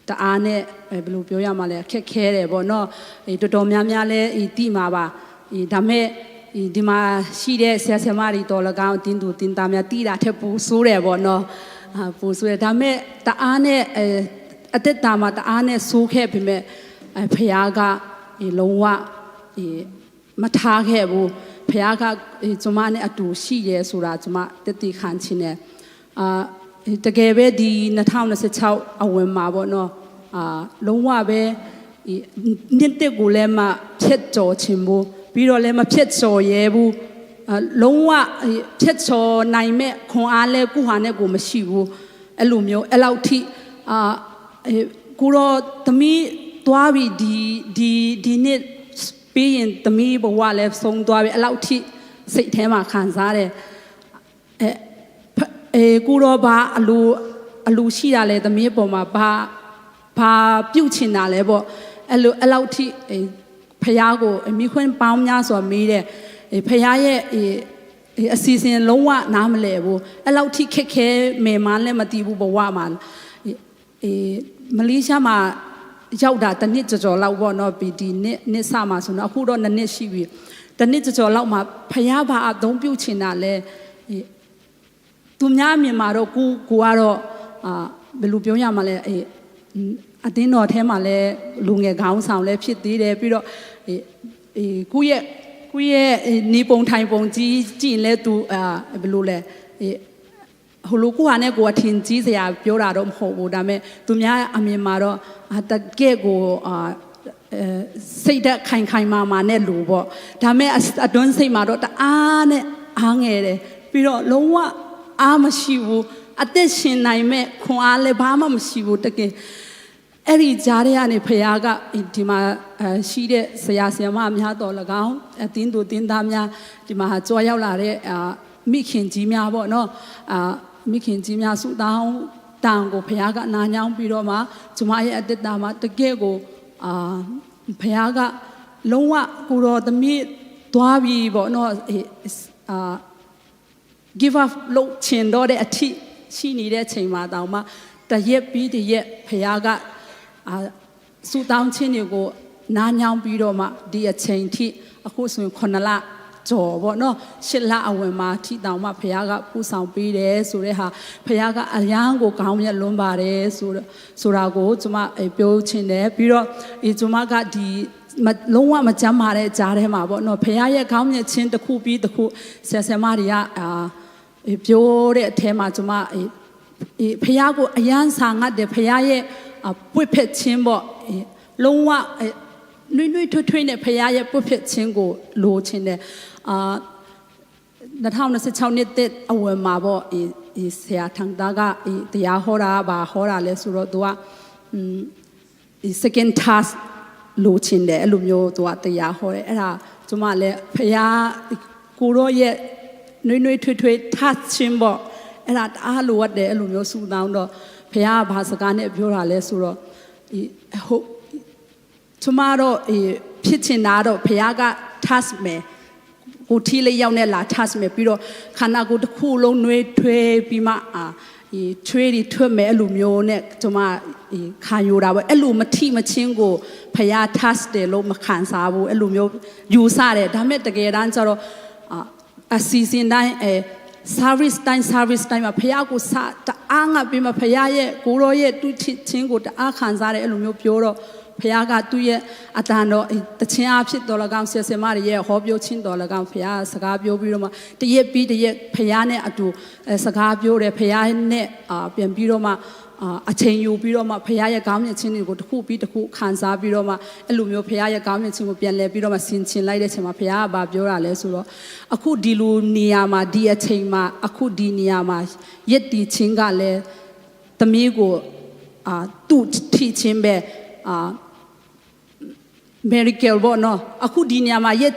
တအားနဲ့၊ အဲ၊ ဘယ်လိုပြောရမှာလဲ၊ ခက်ခဲတယ်ပေါ့နော်။ အဲ၊ တော်တော်များများလည်း၊ အဲ၊ သိမှာပါ။ အဲ၊ ဒါပေမဲ့၊ အဲ၊ ဒီမှာရှိတဲ့ဆရာ၊ ဆရာမတွေသော်လည်းကောင်း၊ တင်းသူတင်းသားများသိတာထက်ပိုဆိုးတယ်ပေါ့နော်။ အာ၊ ပိုဆိုးတယ်။ ဒါပေမဲ့တအားနဲ့၊ အဲ၊ အသက်တာမှာတအားနဲ့ဆိုးခဲ့ပေမဲ့၊ အဲ၊ ဘုရားက၊ အဲ၊ လုံးဝ၊ အဲ၊ မထားခဲ့ဘူး။ ဘုရားက၊ အဲ၊ ကျွန်မနဲ့အတူရှိတယ်ဆိုတာ၊ ကျွန်မသက်သေခံချင်တယ်။ အာ၊ တကယ်ပဲ၊ ဒီနှစ်ထောင်နှစ်ဆယ့်ခြောက်အဝင်မှာပေါ့နော်၊ အာ၊ လုံးဝပဲ၊ အဲ၊ နှစ်သစ်ကိုလည်းမဖြတ်ကျော်ချင်ဘူး။ ပြီးတော့လည်းမဖြတ်ကျော်ရဲဘူး။ အာ၊ လုံးဝ၊ အဲ၊ ဖြတ်ကျော်နိုင်မဲ့ခွန်အားလည်းကိုယ့်ဟာနဲ့ကိုယ်မရှိဘူး။ အဲ့လိုမျိုး၊ အဲ့လောက်ထိ၊ အာ၊ အဲ၊ ကိုယ်တော်၊ သမီးသွားပြီ၊ ဒီ၊ ဒီ၊ ဒီနှစ်ပြီးရင်သမီးဘဝလည်းဆုံးသွားပြီ၊ အဲ့လောက်ထိစိတ်ထဲမှာခံစားတယ်။ အဲ၊ ဖ၊ အဲ၊ ကိုယ်တော်ဘာအလို၊ အလိုရှိတာလဲ၊ သမီးအပေါ်မှာဘာ၊ ဘာပြုတ်ချင်တာလဲပေါ့။ အဲ့လို၊ အဲ့လောက်ထိ၊ အဲ၊ ဘုရားကို၊ အဲ၊ မိခွန်းပေါင်းများစွာမေးတယ်။ အဲ၊ ဘုရားရဲ့၊ အဲ၊ အဲ၊ အစီအစဉ်လုံးဝနားမလည်ဘူး။ အဲ့လောက်ထိခက်ခဲမယ်မှန်းလည်းမသိဘူး၊ ဘဝမှာ။ အဲ၊ အဲ၊ မလေးရှားမှာရောက်တာတစ်နှစ်ကျော်ကျော်လောက်ပေါ့နော်။ ပြီး၊ ဒီနှစ်၊ နှစ်စမှာဆိုတော့၊ အခုတော့နှစ်နှစ်ရှိပြီ။ တစ်နှစ်ကျော်ကျော်လောက်မှာဘုရားဘာအသုံးပြုတ်ချင်တာလဲ။ အဲ၊ သူများအမြင်မှာတော့၊ ကိုယ်၊ ကိုယ်ကတော့၊ အာ၊ ဘယ်လိုပြောရမှာလဲ၊ အဲ၊ အသင်းတော်ထဲမှာလည်းလူငယ်ခေါင်းဆောင်လည်းဖြစ်သေးတယ်။ ပြီးတော့၊ အဲ၊ အဲ၊ ကိုယ့်ရဲ့၊ ကိုယ့်ရဲ့၊ အဲ၊ နေပုံထိုင်ပုံကြည့်၊ ကြည့်ရင်လည်းသူ၊ အာ၊ ဘယ်လိုလဲ၊ အဲ၊ ဟိုလိုကိုယ့်ဟာနဲ့ကိုယ်အထင်ကြီးစရာပြောတာတော့မဟုတ်ဘူး။ ဒါပေမဲ့သူများအမြင်မှာတော့၊ အာ၊ တကယ့်ကို၊ အာ၊ အဲ၊ စိတ်ဓာတ်ခိုင်ခိုင်မာမာနဲ့လူပေါ့။ ဒါပေမဲ့၊ အ၊ အတွင်းစိတ်မှာတော့တအားနဲ့အားငယ်တယ်။ ပြီးတော့လုံးဝအားမရှိဘူး။ အသက်ရှင်နိုင်မဲ့ခွန်အားလည်းဘာမှမရှိဘူး။ တကယ်၊ အဲ့ဒီကြားထဲကနေဘုရားက၊ ဒီမှာ၊ အဲ၊ ရှိတဲ့ဆရာ၊ ဆရာမများသော်လည်းကောင်း၊ အသင်းသူ၊ သင်းသားများ၊ ဒီမှာကြွရောက်လာတဲ့၊ အာ၊ မိခင်ကြီးများပေါ့နော်။ အာ၊ မိခင်ကြီးများဆုတောင်းတန်ကိုဘုရားကနားညောင်းပြီးတော့မှ၊ ကျွန်မရဲ့အသက်တာမှာတကယ့်ကို၊ အာ၊ ဘုရားကလုံးဝကိုယ်တော်၊ သမီးသွားပြီပေါ့နော်။ အဲ၊ အာ၊ give up လုပ်ချင်တော့တဲ့အထိရှိနေတဲ့အချိန်မှာတောင်မှ၊ တစ်ရက်ပြီးတစ်ရက်ဘုရားက၊ အာ၊ ဆုတောင်းခြင်းတွေကိုနားညောင်းပြီးတော့မှ၊ ဒီအချိန်ထိ၊ အခုဆိုရင်ခုနှစ်လကျော်ပေါ့နော်၊ ရှစ်လအဝင်မှာထိတောင်မှဘုရားကပို့ဆောင်ပေးတယ်ဆိုတဲ့ဟာ၊ ဘုရားကအရမ်းကိုကောင်းမြတ်လွန်းပါတယ်ဆိုတော့၊ ဆိုတာကိုကျွန်မ၊ အဲ၊ ပြောချင်တယ်။ ပြီးတော့၊ အဲ၊ ကျွန်မကဒီ၊ မ၊ လုံးဝမကျန်းမာတဲ့ကြားထဲမှာပေါ့နော်၊ ဘုရားရဲ့ကောင်းမြတ်ခြင်းတစ်ခုပြီးတစ်ခု၊ ဆရာ၊ ဆရာမတွေက၊ အာ၊ အဲ၊ ပြောတဲ့အထဲမှာ၊ ကျွန်မ၊ အဲ၊ အဲ၊ ဘုရားကိုအရမ်းဆာငတ်တယ်။ ဘုရားရဲ့၊ အာ၊ ပွေ့ဖက်ခြင်းပေါ့။ အဲ၊ လုံးဝ၊ အဲ၊ နွေ့နွေ့ထွေးထွေးနဲ့ဘုရားရဲ့ပွေ့ဖက်ခြင်းကိုလိုချင်တယ်။ အာ၊ နှစ်ထောင်နှစ်ဆယ့်ခြောက်နှစ်သစ်အဝင်မှာပေါ့၊ အဲ၊ အဲ၊ ဆရာထန်တာက၊ အဲ၊ တရားဟောတာ၊ ဘာဟောတာလဲဆိုတော့၊ သူက၊ อืม၊ အဲ၊ second task လိုချင်တယ်။ အဲ့လိုမျိုးသူကတရားဟောတယ်။ အဲ့ဒါကျွန်မလည်း၊ ဘုရား၊ ကိုယ်တော်ရဲ့နွေ့နွေ့ထွေးထွေး touch ခြင်းပေါ့၊ အဲ့ဒါတအားလိုအပ်တယ်။ အဲ့လိုမျိုးဆုတောင်းတော့၊ ဘုရားကဘာစကားနဲ့ပြောတာလဲဆိုတော့၊ အဲ၊ ဟို၊ ကျွန်မတော့၊ အဲ၊ ဖြစ်ချင်တာတော့ဘုရားက touch မယ်၊ ကိုယ်ထိလက်ရောက်နဲ့လာ touch မယ်၊ ပြီးတော့ခန္ဓာကိုယ်တစ်ခုလုံးနွေးထွေးပြီးမှ၊ အာ၊ အဲ၊ ချွေးတွေထွက်မယ်၊ အဲ့လိုမျိုးနဲ့ကျွန်မ၊ အဲ၊ ခံယူတာပေါ့။ အဲ့လိုမထိမချင်းကိုဘုရား touch တယ်လို့မခံစားဘူး။ အဲ့လိုမျိုးယူဆတယ်။ ဒါပေမဲ့တကယ်တမ်းကျတော့၊ အာ၊ အစီအစဉ်တိုင်း၊ အဲ၊ service တိုင်း၊ service တိုင်းမှာဘုရားကိုဆာ၊ တအားငတ်ပြီးမှ၊ ဘုရားရဲ့၊ ကိုယ်တော်ရဲ့ touch ခြင်းကိုတအားခံစားတယ်။ အဲ့လိုမျိုးပြောတော့၊ ဘုရားကသူ့ရဲ့အသံတော်၊ အဲ၊ သီချင်းအားဖြင့်သော်လည်းကောင်း၊ ဆရာ၊ ဆရာမတွေရဲ့ဟောပြောခြင်းသော်လည်းကောင်း၊ ဘုရားစကားပြောပြီးတော့မှ၊ တစ်ရက်ပြီးတစ်ရက်ဘုရားနဲ့အတူ၊ အဲ၊ စကားပြောတယ်။ ဘုရားနဲ့၊ အာ၊ ပြန်ပြီးတော့မှ၊ အာ၊ အချိန်ယူပြီးတော့မှ၊ ဘုရားရဲ့ကောင်းမြတ်ခြင်းတွေကိုတစ်ခုပြီးတစ်ခုခံစားပြီးတော့မှ၊ အဲ့လိုမျိုးဘုရားရဲ့ကောင်းမြတ်ခြင်းကိုပြန်လည်ပြီးတော့မှဆင်ခြင်လိုက်တဲ့အချိန်မှာ၊ ဘုရားကဘာပြောတာလဲဆိုတော့၊ အခုဒီလိုနေရာမှာ၊ ဒီအချိန်မှာ၊ အခုဒီနေရာမှာရပ်တည်ခြင်းကလည်း၊ သမီးကို၊ အာ၊ သူ့ထိခြင်းပဲ၊ အာ၊ miracle ပေါ့နော်။ အခုဒီနေရာမှာ၊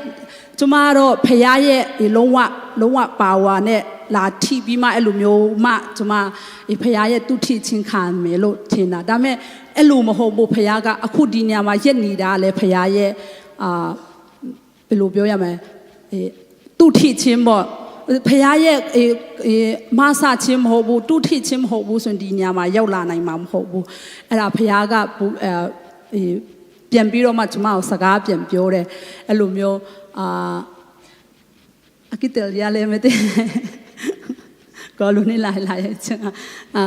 ကျွန်မကတော့ဘုရားရဲ့၊ အဲ၊ လုံးဝ၊ လုံးဝ power နဲ့ လာထိပြီးမှအဲ့လိုမျိုးမှကျွန်မဘုရားရဲ့သူ့ထိချင်းခံမယ်လို့ထင်တာဒါပေမဲ့အဲ့လိုမဟုတ်ဘူးဘုရားကအခုဒီနေရာမှာရက်နေတာလေဘုရားရဲ့အာဘယ်လိုပြောရမလဲအဲသူ့ထိချင်းပေါ့ဘုရားရဲ့အဲအဲမဆာချင်းမဟုတ်ဘူးသူ့ထိချင်းမဟုတ်ဘူးဆိုရင်ဒီနေရာမှာရောက်လာနိုင်မှာမဟုတ်ဘူးအဲ့ဒါဘုရားကပူအဲအဲပြန်ပြီးတော့မှကျွန်မကိုစကားပြန်ပြောတယ်အဲ့လိုမျိုးအာ အကစ်တယ်ရလဲမသိကောလူနေလာလာရဲ့ချင်အာ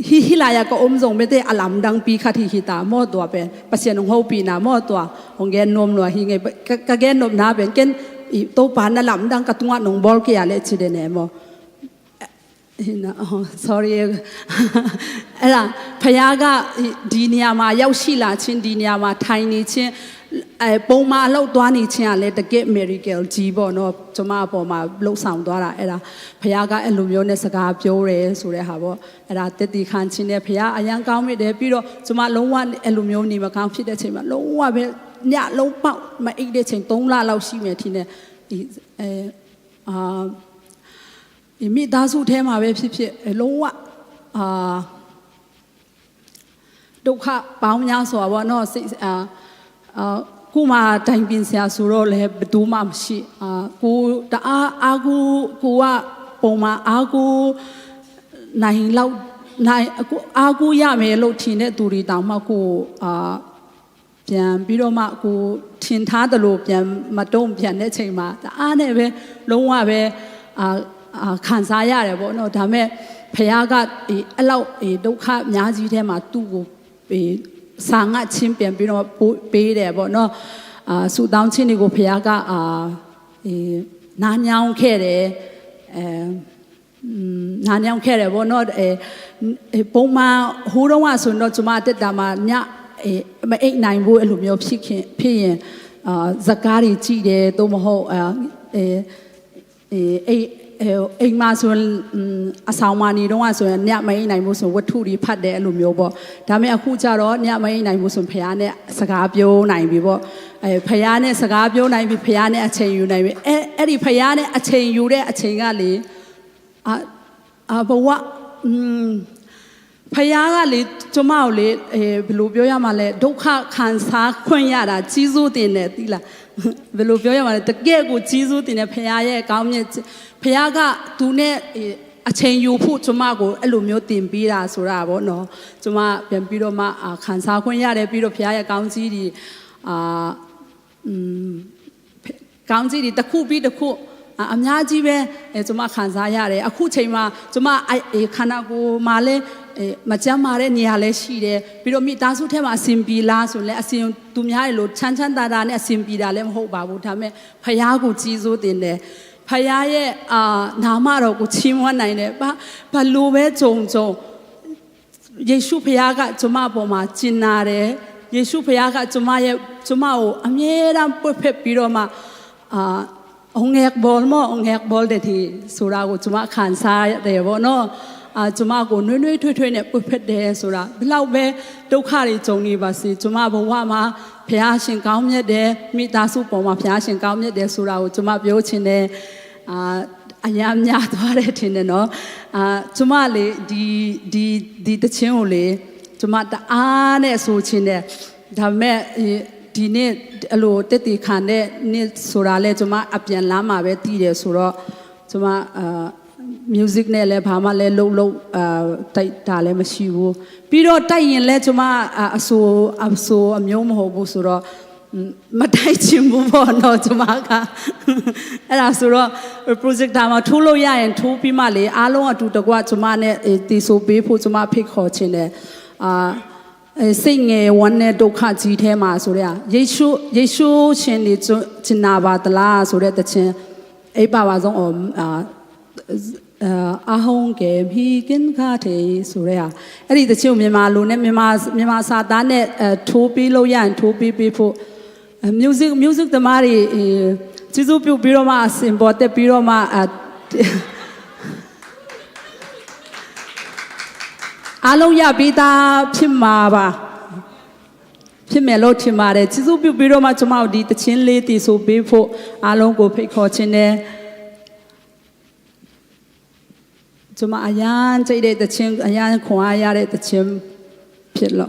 ဟီဟီလာယကအုံးစုံမသိအလမ်ဒန်းပီခတ်ဟီဟီတာမော့တွားပဲပစံနုံဟောပီနာမော့တွားဟောင်ဂဲနုံလွားဟီငယ်ကကဂဲနုံနာပဲကင်အီတိုပါနလမ်ဒန်းကတုံးအနုံဘောလ်ကရလဲချစ်တယ်နဲမော့ ဟိန sorry အဲ့ဒါဘုရားကဒီနေရာမှာရောက်ရှိလာခြင်းဒီနေရာမှာထိုင်နေခြင်းအဲပုံမှန်အလုပ်သွားနေခြင်းကလည်းတကယ့် miracle ကြီးပေါ့နော်ကျွန်မအပေါ်မှာလှုပ်ဆောင်သွားတာအဲ့ဒါဘုရားကအဲ့လိုမျိုးနဲ့စကားပြောတယ်ဆိုတဲ့ဟာပေါ့အဲ့ဒါတည်တည်ခံခြင်းနဲ့ဘုရားအရမ်းကောင်းမြတ်တယ်ပြီးတော့ကျွန်မလုံးဝအဲ့လိုမျိုးနေမကောင်းဖြစ်တဲ့အချိန်မှာလုံးဝပဲညလုံးပေါက်မအိပ်တဲ့အချိန်သုံးလလောက်ရှိမယ်ထင်တယ်ဒီအဲအာ ဒီမိသားစုထဲမှာပဲဖြစ်ဖြစ်အဲလုံးဝအာဒုက္ခပေါင်းများစွာပေါ့နော်စိတ်အာအာကိုယ်မှာတိုင်ပင်စရာဆိုတော့လည်းဘယ်သူမှမရှိအာကိုယ်တအားအားကိုကိုကပုံမှန်အားကိုနိုင်လောက်နိုင်အကိုအားကိုရမယ်လို့ထင်တဲ့သူတွေတောင်မှကိုယ်အာ ပြန်ပြီးတော့မှကိုထင်ထားသလိုပြန်မတုံ့ပြန်တဲ့အချိန်မှာတအားနဲ့ပဲလုံးဝပဲအာအာခံစားရတယ်ပေါ့နော်ဒါပေမဲ့ဘုရားကဒီအဲ့လောက်ဒီဒုက္ခအများကြီးထဲမှာသူ့ကိုဒီစာငတ်ချင်းပြန်ပြီးတော့ပို့ပေးတယ်ပေါ့နော်အာဆူတောင်းခြင်းတွေကိုဘုရားကအာဒီနားညောင်းခဲ့တယ်အဲ နားညောင်းခဲ့တယ်ပေါ့နော်အဲအဲပုံမှန်ဟိုးတော့ကဆိုရင်တော့ကျမအသက်တာမှာညအဲမအိပ်နိုင်ဘူးအဲ့လိုမျိုးဖြစ်ခင်ဖြစ်ရင်အာဇာတ်ကားတွေကြည့်တယ်သို့မဟုတ်အာအဲအဲအိမ်အဲအိမ်မှာဆိုရင်အမ်အဆောင်မှာနေတော့ကဆိုရင်ညမအိပ်နိုင်ဘူးဆိုရင်ဝတ္ထုတွေဖတ်တယ်အဲ့လိုမျိုးပေါ့ဒါပေမဲ့အခုကျတော့ညမအိပ်နိုင်ဘူးဆိုရင်ဖခင်နဲ့စကားပြောနိုင်ပြီပေါ့အဲဖခင်နဲ့စကားပြောနိုင်ပြီဖခင်နဲ့အချိန်ယူနိုင်ပြီအဲအဲ့ဒီဖခင်နဲ့အချိန်ယူတဲ့အချိန်ကလေ အာအာဘဝอืมဖယားကလေကျမကိုလေအဲဘယ်လိုပြောရမှာလဲဒုက္ခခံစားခွင့်ရတာကြီးစိုးတင်တယ်သိလားဘယ်လိုပြောရမှာလဲတကယ့်ကိုကြီးစိုးတင်တယ်ဖယားရဲ့ကောင်းမြတ်ဖယားကသူနဲ့အဲအချိန်ယူဖို့ကျမကိုအဲ့လိုမျိုးတင်ပေးတာဆိုတာပေါ့နော်ကျမပြန်ပြီးတော့မှအာခံစားခွင့်ရတယ်ပြီးတော့ဖယားရဲ့ကောင်းကြီးဒီအာ ကောင်းကြီးတွေတစ်ခုပြီးတစ်ခုအများကြီးပဲအဲကျွန်မခံစားရတယ်အခုချိန်မှာကျွန်မအဲခန္ဓာကိုယ်မှာလည်းအဲမကျန်းမာတဲ့နေရာလည်းရှိတယ်ပြီးတော့မိသားစုထဲမှာအဆင်ပြေလားဆိုလည်းအဆင်သူများရဲ့လိုချမ်းချမ်းသာသာနဲ့အဆင်ပြေတာလည်းမဟုတ်ပါဘူးဒါပေမဲ့ဖယားကိုကြီးစိုးတင်တယ်ဖယားရဲ့အာနာမတော်ကိုချီးမွမ်းနိုင်တယ်ဘာဘာလိုပဲကြုံကြုံ ယေရှုဘုရားကကျွန်မအပေါ်မှာကျင်နာတယ်ယေရှုဘုရားကကျွန်မရဲ့ကျွန်မကိုအမြဲတမ်းပွေ့ဖက်ပြီးတော့မှအာအငယ်ဘော်မော့အငယ်ဘော်တဲ့ဒီဆိုတာကိုကျွန်မခံစားရတယ်ပေါ့နော်အာကျွန်မကိုနွေ့နွေ့ထွေ့ထွေ့နဲ့ပွေ့ဖက်တယ်ဆိုတာဘယ်လောက်ပဲဒုက္ခတွေကြုံနေပါစေကျွန်မဘဝမှာဘုရားရှင်ကောင်းမြတ်တယ်မိသားစုပေါ်မှာဘုရားရှင်ကောင်းမြတ်တယ်ဆိုတာကိုကျွန်မပြောချင်တယ်အာ အရမ်းများသွားတယ်ထင်တယ်နော်အာကျမလေဒီဒီဒီတချင်းကိုလေကျမတအားနဲ့ဆိုချင်တယ်ဒါပေမဲ့ဒီနေ့အလိုတက်တီခံတဲ့နေ့ဆိုတာလဲကျမအပြန်လမ်းမှာပဲတည်တယ်ဆိုတော့ကျမအာ music နဲ့လည်းဘာမှလည်းလုပ်လုပ်အာတိုက်တာလည်းမရှိဘူးပြီးတော့တိုက်ရင်လည်းကျမအာအဆိုအဆိုအမျိုးမဟုတ်ဘူးဆိုတော့ မတိုက်ချင်ဘူးပေါ့နော်ကျမကအဲ့ဒါဆိုတော့ projector မှာထိုးလို့ရရင်ထိုးပြီးမှလေအားလုံးအတူတကွကျမနဲ့တီဆိုပေးဖို့ကျမဖိတ်ခေါ်ချင်တယ်အာစိတ်ငယ်ဝမ်းနည်းဒုက္ခကြီးထဲမှာဆိုတဲ့ယေရှုယေရှုရှင်နေကျင်နာပါသလားဆိုတဲ့တခြင်းအဲ့ပါပါဆုံးအာ အာအဟုံးကဲမီကင်ခါထေဆိုရဲဟာအဲ့ဒီတချို့မြန်မာလိုနဲ့မြန်မာမြန်မာစာသားနဲ့အဲထိုးပေးလို့ရရင်ထိုးပေးပေးဖို့အဲ music music သမားတွေအဲကျေးဇူးပြုပြီးတော့မှအစင်ပေါ်တက်ပြီးတော့မှအဲအားလုံးရပြီးသားဖြစ်မှာပါဖြစ်မယ်လို့ထင်ပါတယ်ကျေးဇူးပြုပြီးတော့မှကျွန်မတို့ဒီတချင်းလေးတီဆိုပေးဖို့အားလုံးကိုဖိတ်ခေါ်ခြင်းနဲ့ Cuma a yan cei deh ta cim, a yan khua ya deh ta cim. Phiat lo.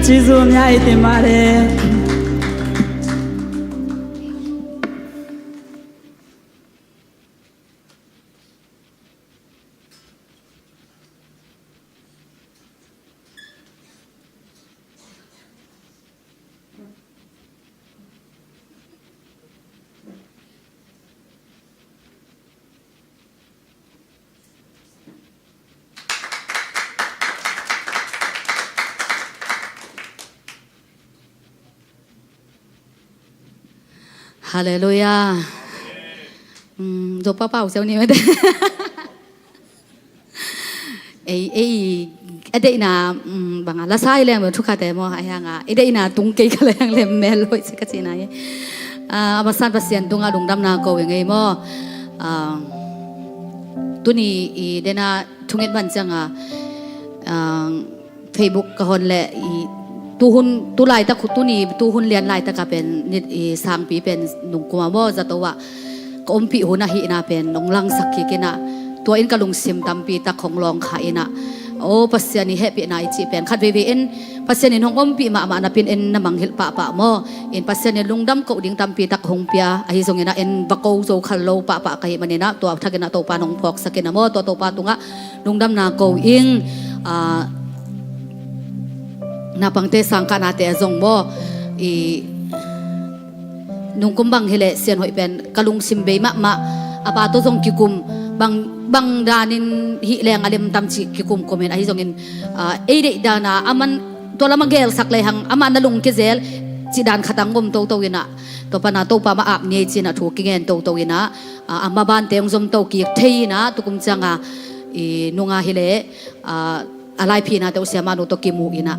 Ci zumia i ti mah le. Halleluiah. Zopapa uh siau ni mete. Ei ei a deihna banga la sai leng bel thukhate maw, a hianga i deihna tung kei ka leng lem mel hoih si ka cihna hi. A masan Pasian tungah lungdamna ko i ngei maw. Tuni i dena thunget ban cianga Facebook ka hon leh i tuhun tulaitak tuni tuhun lian laitaka pen nit i sangpi pen nungkuma maw zato ah ka ompih hun ahihna pen nong langsak kik inah tua in ka lungsim tampi tak hong lawngkha inah aw Pasian i hehpihna i cih pen khat veivei in Pasian in hong ompih mahmah napin en na mangngilh pahpah maw. In Pasian in lungdam koh ding tampi tak hong pia ahi zonginah en va ko zo khal lo pahpah ka hih maninah tua thakinah Topa nong phawksak inah maw tua Topa tungah lungdamna ko ing. Napangte sangkahnate a zong maw i nungkum bang hileh Sian Hoih pen ka lungsim bei mahmah. A pa tawh zong kikum bang bang danin hih leng a lemtam cih kikumkum in ahi zongin ei deih dana a man tua lam a gelsak lehang amah na lung kizel cih dan khatang om toto inah tua pana Topa mah ap ni ei cinah thu kingen toto inah a mabante hong zomto kik thei inah tukum cianga i nunga hileh a laiphinate uh siamahnu tawh kimu inah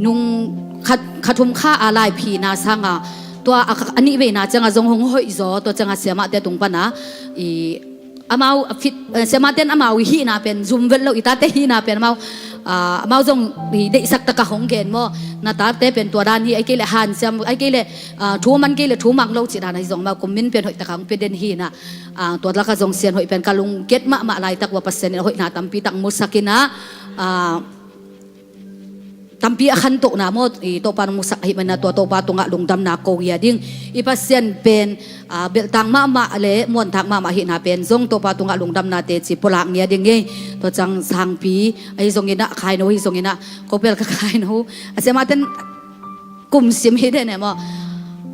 nung khat khathum kha a laiphina sanga tua a nih veina cianga zong hong hoihzaw tua cianga siamahte tung pana i amau a fit siamahte in amau i hihna pen zum vet lo i tate hihna pen amau amau zong i deihsak taka hong gen maw. Na tate pen tua dan hi ai kei leh hanciam ai kei leh thu man kei leh thu mang lo cih dan ahi zong amau kummin pen hoih taka hong pia den hinah tua laka zong Sian Hoih pen ka lungkiat mahmah laitak uh a Pasian in a hoihna tampi tak musak inah tampi a khantohna maw i Topa nong musak ahih maninah tua Topa tungah lungdamna ko ngia ding. I Pasian pen belhtak mahmah le muantak mahmah ahihna pen zong Topa tungah lungdamna teci pulak ngia ding ngei. Tua ciang sangpi ahi zonginah khaino hi zonginah ko pel ka khaino a siamahten kumsim hi den e maw.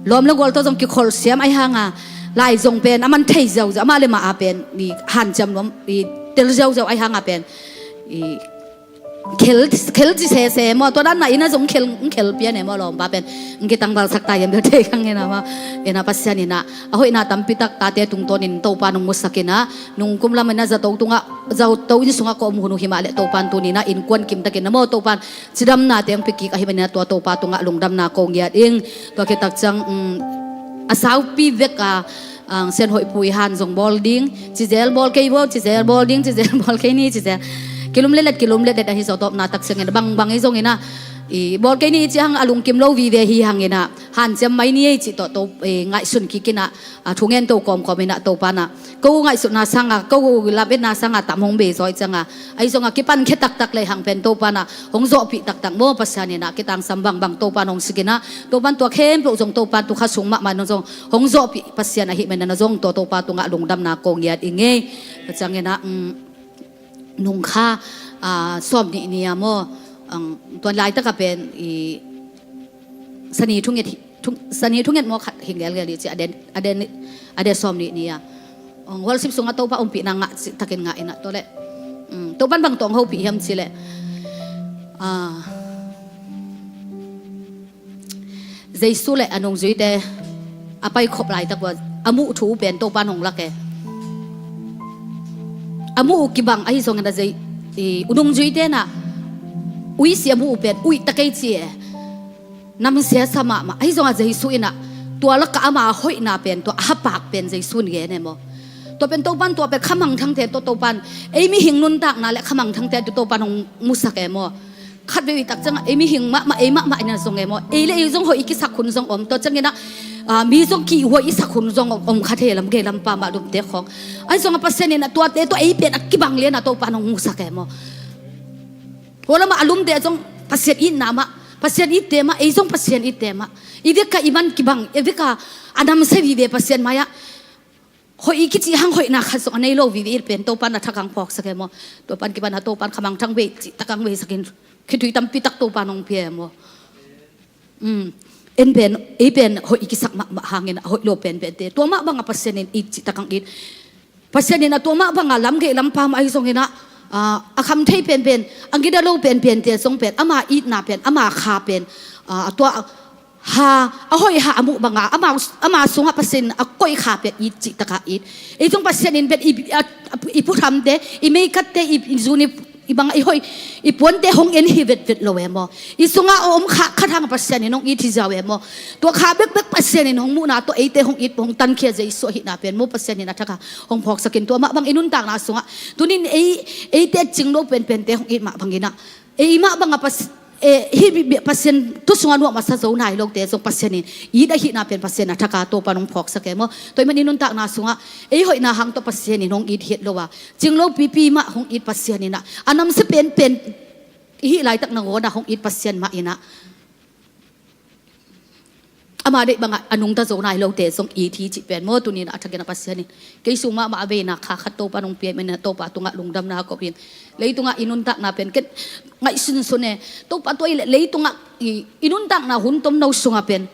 Lawm le gual tawh zong kikholh siam ahi hanga lai zong pen a man thei ziauziau amah le mah a pen i hanciam nuam i tel ziauziau ahi hanga pen i khel khel ci sese maw tua dan na ina zong khel khel pian e maw lawmpa pen kitangvalsak ta hiam bel thei kang ina maw. Ina Pasian ina a hoihna tampi tak tate tungtawnin Topa nong musak ina nungkum lam ina zato tungah zato inn sungah ka om hun uh himah le Topan tunina innkuan kimtakin na maw Topan cidamna teng pikik ahi manina tua Topa tungah lungdamna ko ngiat ing. Tua khit tak ciang a saupi vek a Sian Hoih Pu i han zong bawl ding cizel bawl kei bawl cizel bawl ding cizel bawl kei ni cizel kilum letlet kilum letlet ahi zaw tawpna tak ciangin bangbang i zongina i bawl kei ni i cih hang a lungkim lo vive hi hangina hanciam mai ni ei cih tawh to ngaihsun kikina a thu ngen to kawmkawm ina Topa na ko ngaihsutna sanga ko lam etna sanga tam hong bei zaw i cianga ahi zonga kipankhia taktak le hang pen Topa na hong zawhpih taktak maw Pasian ina kitangsam bangbang Topa na hong sikina Topa na tua khempeuh zong Topa na tukha sung mahmah na zong hong zawhpih Pasian ahi mena na zong tua Topa tungah lungdamna ko ngiat i ngei. Ciangina nungkha sawm nih ni a maw tuan laitaka pen i sani thunget hi Sani thunget maw khat hi ngelngel i ci a den a den a den sawm nih ni a hong hualsip sungah Topa umpihna ngah cih takin ngah ina tawh le Topan bang tawh hong hopih hiam cih le Jesu le a nungzuite a paikhop laitak uh a muh thu uh pen Topan hong lak e a muh uh kibang ahi zongin a zei u nungzuite na uisi a muh uh pen uih takei ci e. Namsia sa mahmah ahi zongah Jesu inah tua lakah ama hoihna pen tua a hapak pen Jesu in gen e maw? Tua pen Topan tua pen khamangthangte tawh Topan ei mihing nuntakna le khamangthangte tawh Topan hong musak e maw? Khat vei tak ciangah ei mihing mahmah ei mahmah ina zong e maw? Ei le ei zong hoih i kisak hun zong om tua cianginah mi zong kihhuai i sak hun zong om kha thei lam gei lam pamah lumte khawng ahi zongah Pasian inah tuate tawh ei pen a kibang lianah Topan hong musak e maw? Tua lamah a lumte zong Pasian itna mah Pasian itte mah, ei zong Pasian itte mah. I veka i man kibang, i veka a namsia vive Pasian mai-ah hoih i kici hang hoihna khat zong a nei lo vive i pen Topa na thak hang phawksak e maw. Topa in kipan a Topa in khamangthang vei cihtak hang veisakin khitui tampi tak Topa nong pia e maw. Um, en pen, ei pen hoih i kisak mahmah hangin a hoih lo penpente tua mah banga Pasian in it cihtak hang it. Pasian in a tua mah banga lamgeih lampam ahi zongin ah, ah, a kham thei penpen, a gina lo penpente zong pen ama itna pen, ama kha pen, ah, a tua ha, a hoih ha a muh banga ama, ama sungah Pasian in a koih kha pen it cihtakah it. Ei zong Pasian in pen i, a, i puthamte, i meikatte, i, i zun i i bang i hoih, i puante hong en hi vetvet lo e maw. I sungah a om kha khat hang Pasian in hong it hi ziau e maw. Tua kha bekbek Pasian in hong muhna tua eite hong it, hong tankhia Jesu ahihna pen maw Pasian in a thak hang hong phawksakin tua mah bang i nuntakna sungah. Tunin ei, eite cing lo penpente hong it mah bangin ah. Ei mah banga Pas-, eh, hih mi-, mi-, Pasian tu sungah nuam a sa zo nai lote zong Pasian in it ahihna pen Pasian a thak hang Topa nong phawksak e maw. Tua ahih manin i nuntakna sungah ei hoihna hang tawh Pasian in hong it hiat lo a. Cing lo pipi mah hong it Pasian in ah, a namsia penpen i hih laitak nangawn ah hong it Pasian mah in ah, ama deih bangah a nungta zo nai lote zong it hi cih pen maw tunin a thakin a Pasian in kei sung mahmah a veina kha khat Topa nong pia manin ah Topa tungah lungdamna ko hi. Leitungah i nuntakna pen ken ngaihsunsun e. Topa tua i le-, leitungah i, i nuntakna hun tomno sungah pen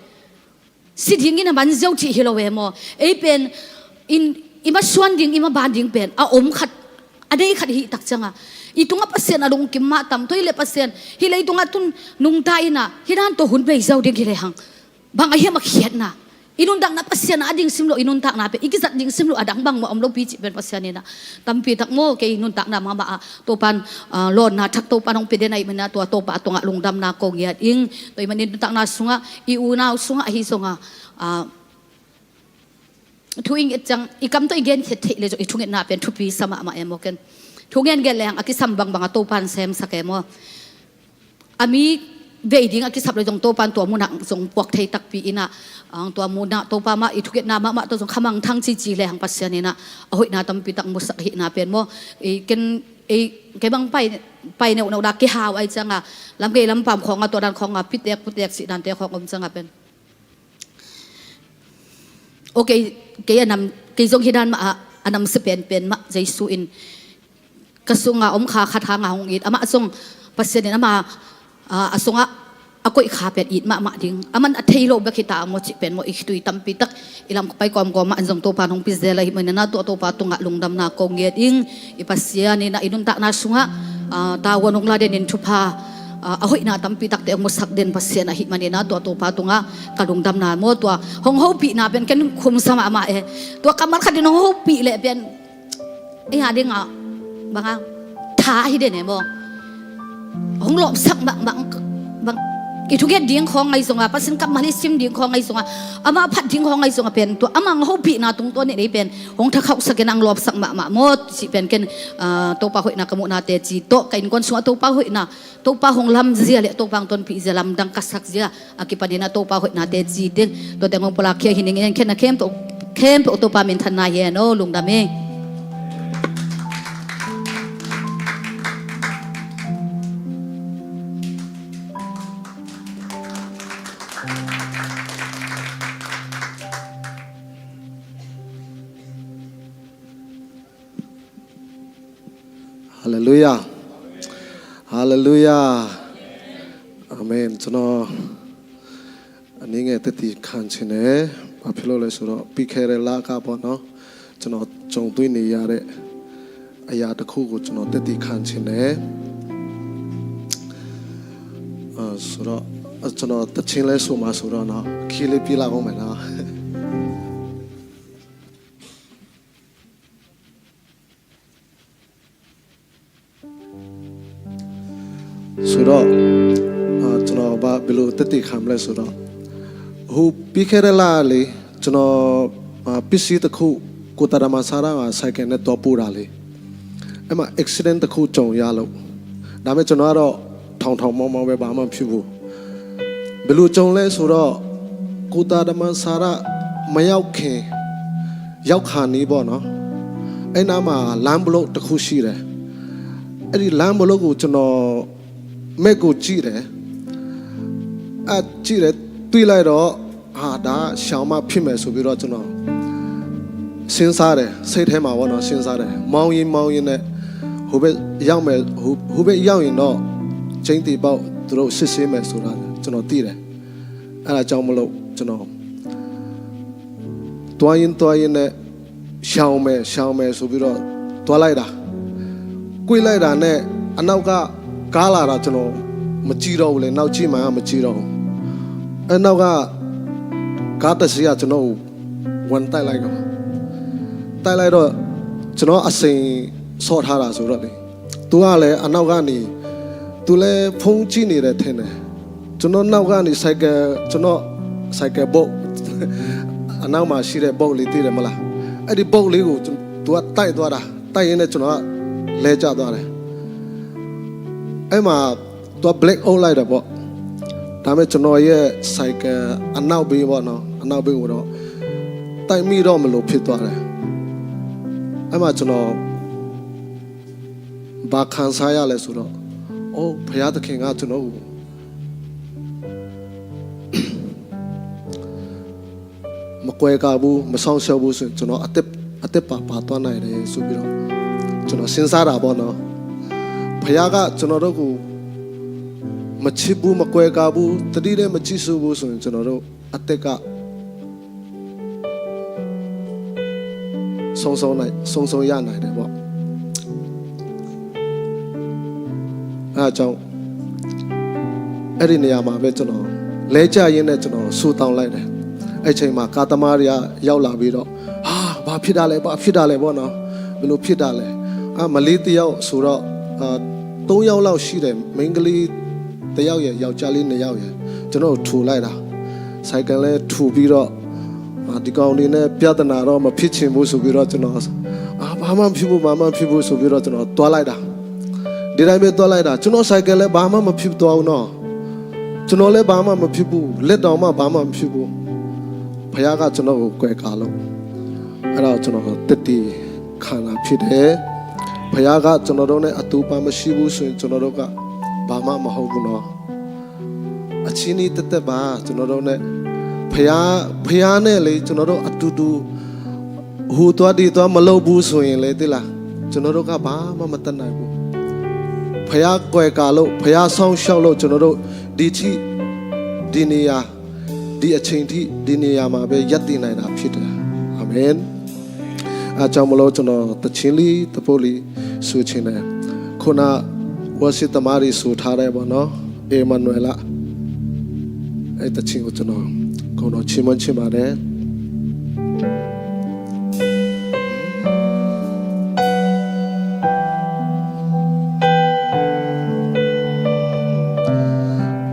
si dingin a man ziau cih hi lo e maw. Ei pen in, i masuan ding, i maban ding pen a om khat, a nei khat i hih tak ciangah i tungah Pasian a lungkim mah tam. Tua hi leh Pasian hih leitungah tun nungta in ah hih dan tawh hun bei ziau ding hi lehang bang a hiam a khiatna. I nuntakna Pasian a ding sim lo, i nuntakna pen i kizat ding sim lo, a dang bang maw om lopi cih pen Pasian in ah tampi tak maw kei nuntakna mahmah ah Topan, ah, lawnna thak Topan hong pia den ahih manin ah tua Topa tungah lungdamna ko ngiat ing. Tua ahih manin nuntakna sungah i unau sungah ahi zongah, ah, thu i nget ciang i kam tawh i genkhiat theih leh zong i thungetna pen thupi sa mahmah e maw ken. Thu ngen gen lehang a kisam bangbang a Topan semsak e maw. A mi vei ding a kisap leh zong Topan tua munah zong puak thei takpi in ah, ah, tua munah Topa mah i thungetna mahmah tawh zong khamangthang cici lehang Pasian in ah a hoihna tampi tak musak ahihna pen maw. Ei ken, ei kei bang pai, pai neuhneuh dah kihau ahih ciangah lamgei lampam khawngah tua dan khawngah pitek putek cih dante khawng om ciangah pen. Okay, kei a nam, kei zong hih dan mah ah a namsia penpen mah Jesu in ka sungah om kha khat hang a hong it, amah zong Pasian in ama, ah, a sungah a koih kha pen it mahmah ding. A man a thei lo bek hi ta maw cih pen maw i khitui tampi tak i lam pai kawmkawm ah an zong Topa in hong pia zel ahih manin ah tua Topa tungah lungdamna ko ngiat ing. I Pasian in ah i nuntakna sungah, ah, tavuan hong la den in thupha, ah, a hoihna tampi takte hong musak den Pasian ahih manin ah tua Topa tungah ka lungdamna maw tua hong hopihna pen ken khumsa mahmah e. Tua kammal khat in hong hopih leh pen ei a dingah banga tha hi den e maw. Hong lawpsak mahmah bang i thugen ding khawng ahi zongah Pasian kammal i sim ding khawng ahi zongah ama phat ding khawng ahi zongah pen tua amang hopihna tungtawn in ei pen hong thakhauhsak in ang lawpsak mahmah maw cih pen ken, ah, Topa hoihna ka muhna teci tawh ka innkuan sungah Topa hoihna, Topa hong lamzia le Topa hong tonpihzia lamdang ka sakzia a kipanin ah Topa hoihna teci ding. Tua teng hong pulak khia hi ning in khen a khempeuh, khempeuh Topa minthanna hi hen aw, lungdam hi. Halleluiah. Halleluiah. Amen. ကျွန်တော် အနည်းငယ်သက်သေခံချင်တယ်။ ဘာဖြစ်လို့လဲဆိုတော့ ပြီးခဲ့တဲ့လကပေါ့နော် ကျွန်တော်ကြုံတွေ့နေရတဲ့ အရာတစ်ခုကို ကျွန်တော်သက်သေခံချင်တယ်။ အာ ဆိုတော့ ကျွန်တော်သီချင်းလဲဆိုမှာဆိုတော့နော် ခီးလေးပြေးလာအောင်မယ်နော်။ So, ah, ကျွန်တော် ဘာ ဘယ်လိုသက်သေခံမလဲဆိုတော့ ဟို ပြီးခဲ့တဲ့လကလေ ကျွန်တော် အာ ပစ္စည်းတစ်ခု ကိုတာဒမဆရာက ဆိုင်ကယ်နဲ့သွားပို့တာလေ။ အဲ့မှာ accident တစ်ခုကြုံရလို့ ဒါပေမဲ့ ကျွန်တော်ကတော့ ထောင်ထောင်မောင်းမောင်းပဲ ဘာမှမဖြစ်ဘူး။ ဘယ်လိုကြုံလဲဆိုတော့ ကိုတာဒမဆရာမရောက်ခင် ရောက်ခါနီးပေါ့နော်။ အဲ့နားမှာ လမ်းဘျီးတစ်ခုရှိတယ်။ အဲ့ဒီလမ်းဘျီးကို ကျွန်တော် မက်ကိုကြည့်တယ်။ အဲကြည့်တယ်၊ တွေ့လိုက်တော့၊ အာ၊ ဒါ၊ ဆရာမဖြစ်မယ်ဆိုပြီးတော့ ကျွန်တော်စဉ်းစားတယ်၊ စိတ်ထဲမှာပေါ့နော်၊ စဉ်းစားတယ်။ မောင်းရင်းမောင်းရင်းနဲ့၊ ဟိုဘက်ရောက်မယ်၊ ဟို၊ ဟိုဘက်ရောက်ရင်တော့ ကျိန်းသေပေါက်သူတို့စစ်ဆေးမယ်ဆိုတာ ကျွန်တော်သိတယ်။ အဲဒါကြောင့်မလို့ ကျွန်တော်သွားရင်းသွားရင်းနဲ့ ရှောင်မယ်၊ ရှောင်မယ်ဆိုပြီးတော့ သွားလိုက်တာ။ ကွေ့လိုက်တာနဲ့ အနောက်ကကားလာတာ ကျွန်တော်မကြည့်တော့ဘူးလေ၊ နောက်ကြည့်မှမကြည့်တော့ဘူး။ အဲနောက်ကကားတစ်စီးက ကျွန်တော်ကိုဝင်တိုက်လိုက်တော့၊ တိုက်လိုက်တော့ ကျွန်တော်အစိမ်ဆော့ထားတာဆိုတော့လေ၊ သူကလည်းအနောက်ကနေ၊ သူလည်းဖုန်းကြည့်နေတယ်ထင်တယ်။ ကျွန်တော်နောက်ကနေ ဆိုင်ကယ်၊ ကျွန်တော်ဆိုင်ကယ်ဘုတ်၊ အနောက်မှာရှိတဲ့ဘုတ်လေး သိတယ်မလား။ အဲ့ဒီဘုတ်လေးကို သူကတိုက်သွားတာ၊ တိုက်ရင်းနဲ့ ကျွန်တော်ကလဲကျသွားတယ်။ အဲ့မှာ သူက brake အုပ်လိုက်တယ်ပေါ့။ ဒါပေမဲ့ ကျွန်တော်ရဲ့ဆိုင်ကယ်အနောက်ဘီးပေါ့နော်၊ အနောက်ဘီးကိုတော့ တိုက်မိတော့မလို့ဖြစ်သွားတယ်။ အဲ့မှာ ကျွန်တော်ဘာခံစားရလဲဆိုတော့၊ အိုး၊ ဘုရားသခင်က ကျွန်တော်ကို မကွယ်ကာဘူး၊ မစောင့်ရှောက်ဘူးဆိုရင် ကျွန်တော်အသက်၊ အသက်ပါပါသွားနိုင်တယ်ဆိုပြီးတော့ ကျွန်တော်စဉ်းစားတာပေါ့နော်။ ဘုရားက ကျွန်တော်တို့ကို မချစ်ဘူး၊ မကွယ်ကာဘူး၊ သတိနဲ့ မကြည့်ရှုဘူးဆိုရင် ကျွန်တော်တို့အသက်က ဆုံးရှုံးနိုင်၊ ဆုံးရှုံးရနိုင်တယ်ပေါ့။ အဲဒါကြောင့် အဲ့ဒီနေရာမှာပဲ ကျွန်တော်လဲကျရင်းနဲ့ ကျွန်တော်ဆုတောင်းလိုက်တယ်။ အဲ့ချိန်မှာ ကားသမားတွေကရောက်လာပြီးတော့၊ ဟာ၊ ဘာဖြစ်တာလဲ၊ ဘာဖြစ်တာလဲပေါ့နော်။ ဘယ်လိုဖြစ်တာလဲ။ အာ၊ မလေးတစ်ယောက်ဆိုတော့၊ အာ၊ သုံးယောက်လောက်ရှိတယ်။ မိန်းကလေးတစ်ယောက်ရယ်၊ ယောက်ျားလေးနှစ်ယောက်ရယ်၊ ကျွန်တော်တို့ထုလိုက်တာ။ ဆိုင်ကယ်လည်းထုပြီးတော့၊ အာ၊ ဒီကောင်တွေနဲ့ပြဿနာတော့မဖြစ်ချင်ဘူးဆိုပြီးတော့ ကျွန်တော်၊ အာ၊ ဘာမှမဖြစ်ဘူး၊ ဘာမှမဖြစ်ဘူးဆိုပြီးတော့ ကျွန်တော်သွားလိုက်တာ။ ဒီတိုင်းပဲသွားလိုက်တာ။ ကျွန်တော်ဆိုင်ကယ်လည်း ဘာမှမဖြစ်သွားဘူးနော်။ ကျွန်တော်လည်း ဘာမှမဖြစ်ဘူး။ လက်တောင်မှ ဘာမှမဖြစ်ဘူး။ ဘုရားက ကျွန်တော်ကိုကွယ်ကာလို့၊ အဲ့ဒါကို ကျွန်တော်သက်သေခံတာဖြစ်တယ်။ ဘုရားက ကျွန်တော်တို့နဲ့အတူပါမရှိဘူးဆိုရင် ကျွန်တော်တို့က ဘာမှမဟုတ်ဘူးနော်။ အချင်းကြီးသက်သက်ပါ၊ ကျွန်တော်တို့နဲ့ဘုရား၊ ဘုရားနဲ့လေ ကျွန်တော်တို့အတူတူ ဟိုသွားဒီသွားမလုပ်ဘူးဆိုရင်လေ၊ သိလား၊ ကျွန်တော်တို့က ဘာမှမတတ်နိုင်ဘူး။ ဘုရားကွယ်ကာလို့၊ ဘုရားစောင့်ရှောက်လို့ ကျွန်တော်တို့ ဒီထိ၊ ဒီနေရာ၊ ဒီအချိန်ထိ၊ ဒီနေရာမှာပဲ ရပ်တည်နိုင်တာဖြစ်တယ်။ အာမင်။ အဲကြောင့်မလို့ ကျွန်တော်သီချင်းလေးတစ်ပုဒ်လေး ဆိုချင်တယ်။ ခုန worship သမားတွေဆိုထားတဲ့ပေါ့နော်၊ ဧမာနွေလ၊ အဲ့သီချင်းကို ကျွန်တော် ခုနချီးမွမ်းချင်ပါတယ်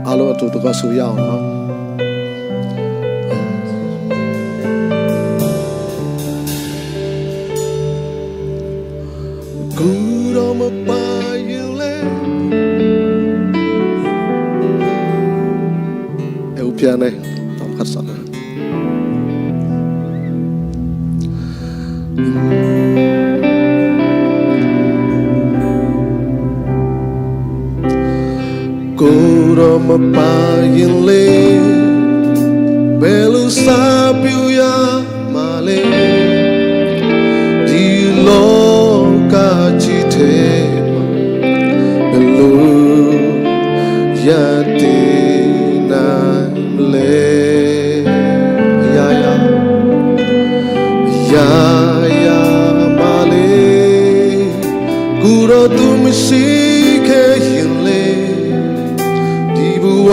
။ အားလုံးအတူတကွဆိုရအောင်နော်။ ကိုယ်တော်မပါရင်လဲ။ အဲ ဦးဖျားနဲ့ တောင်ခတ်ဆောင် ကိုယ်တော်မပါရင်လေ၊ ဘယ်လိုစပြုရမှာလဲ။ ဒီလောကကြီးထဲမှာ ဘယ်လိုရပ်တည်နိုင်မလဲ။ အရာရာ၊ အရာရာမှာလေ၊ ကိုယ်တော်သူမရှိခဲ့ရင်လေ၊ ဒီဘဝ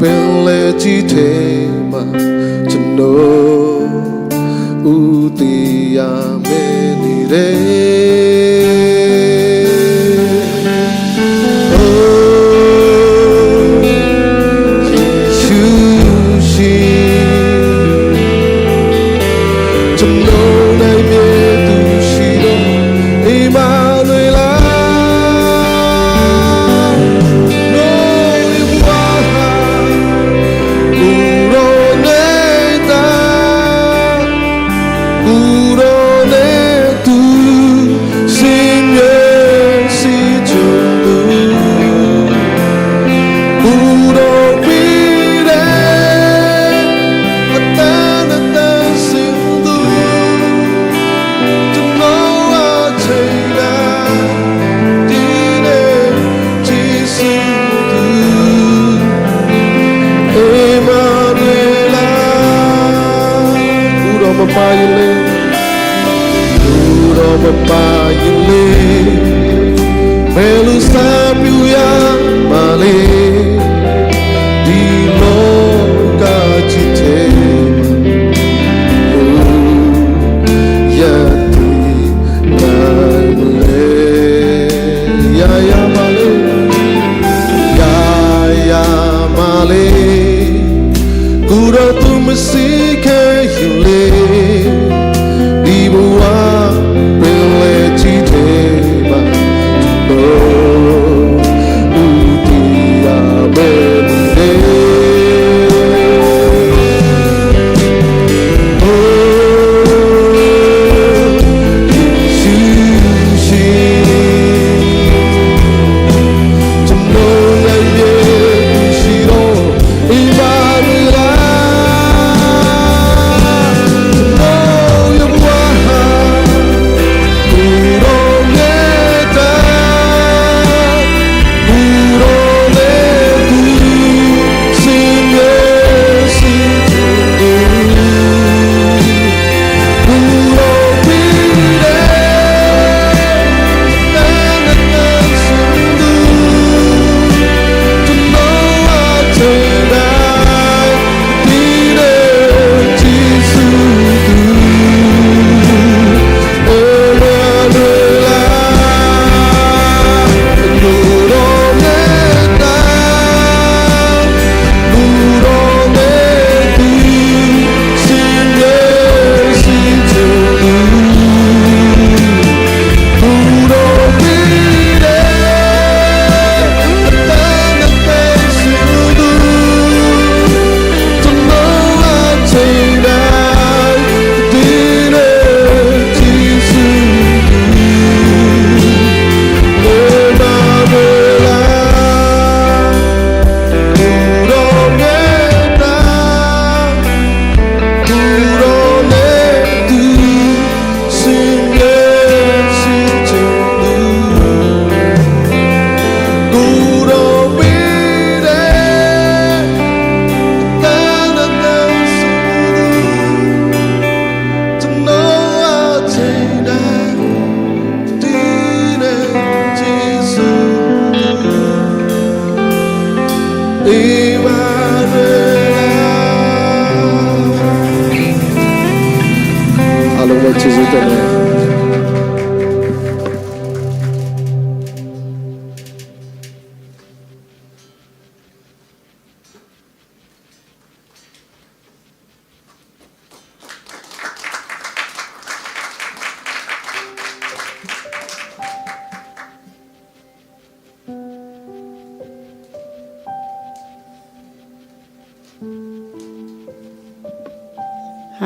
ပင်လယ်ကြီးထဲမှာ ကျွန်တော်ဦးတည်ရမယ့်နေတယ်။ အိုး ယေရှုရှိ၊ ကျွန်တော်နိုင်မြဲသူရှိတော့ ဧမာနွေလ၊ ကိုယ်တော်နဲ့သာ၊ ကိုယ်တော်နဲ့သူ Yaya male, yaya male, kuro tumasi ke yule, di bua pele chite ba, uti a bele.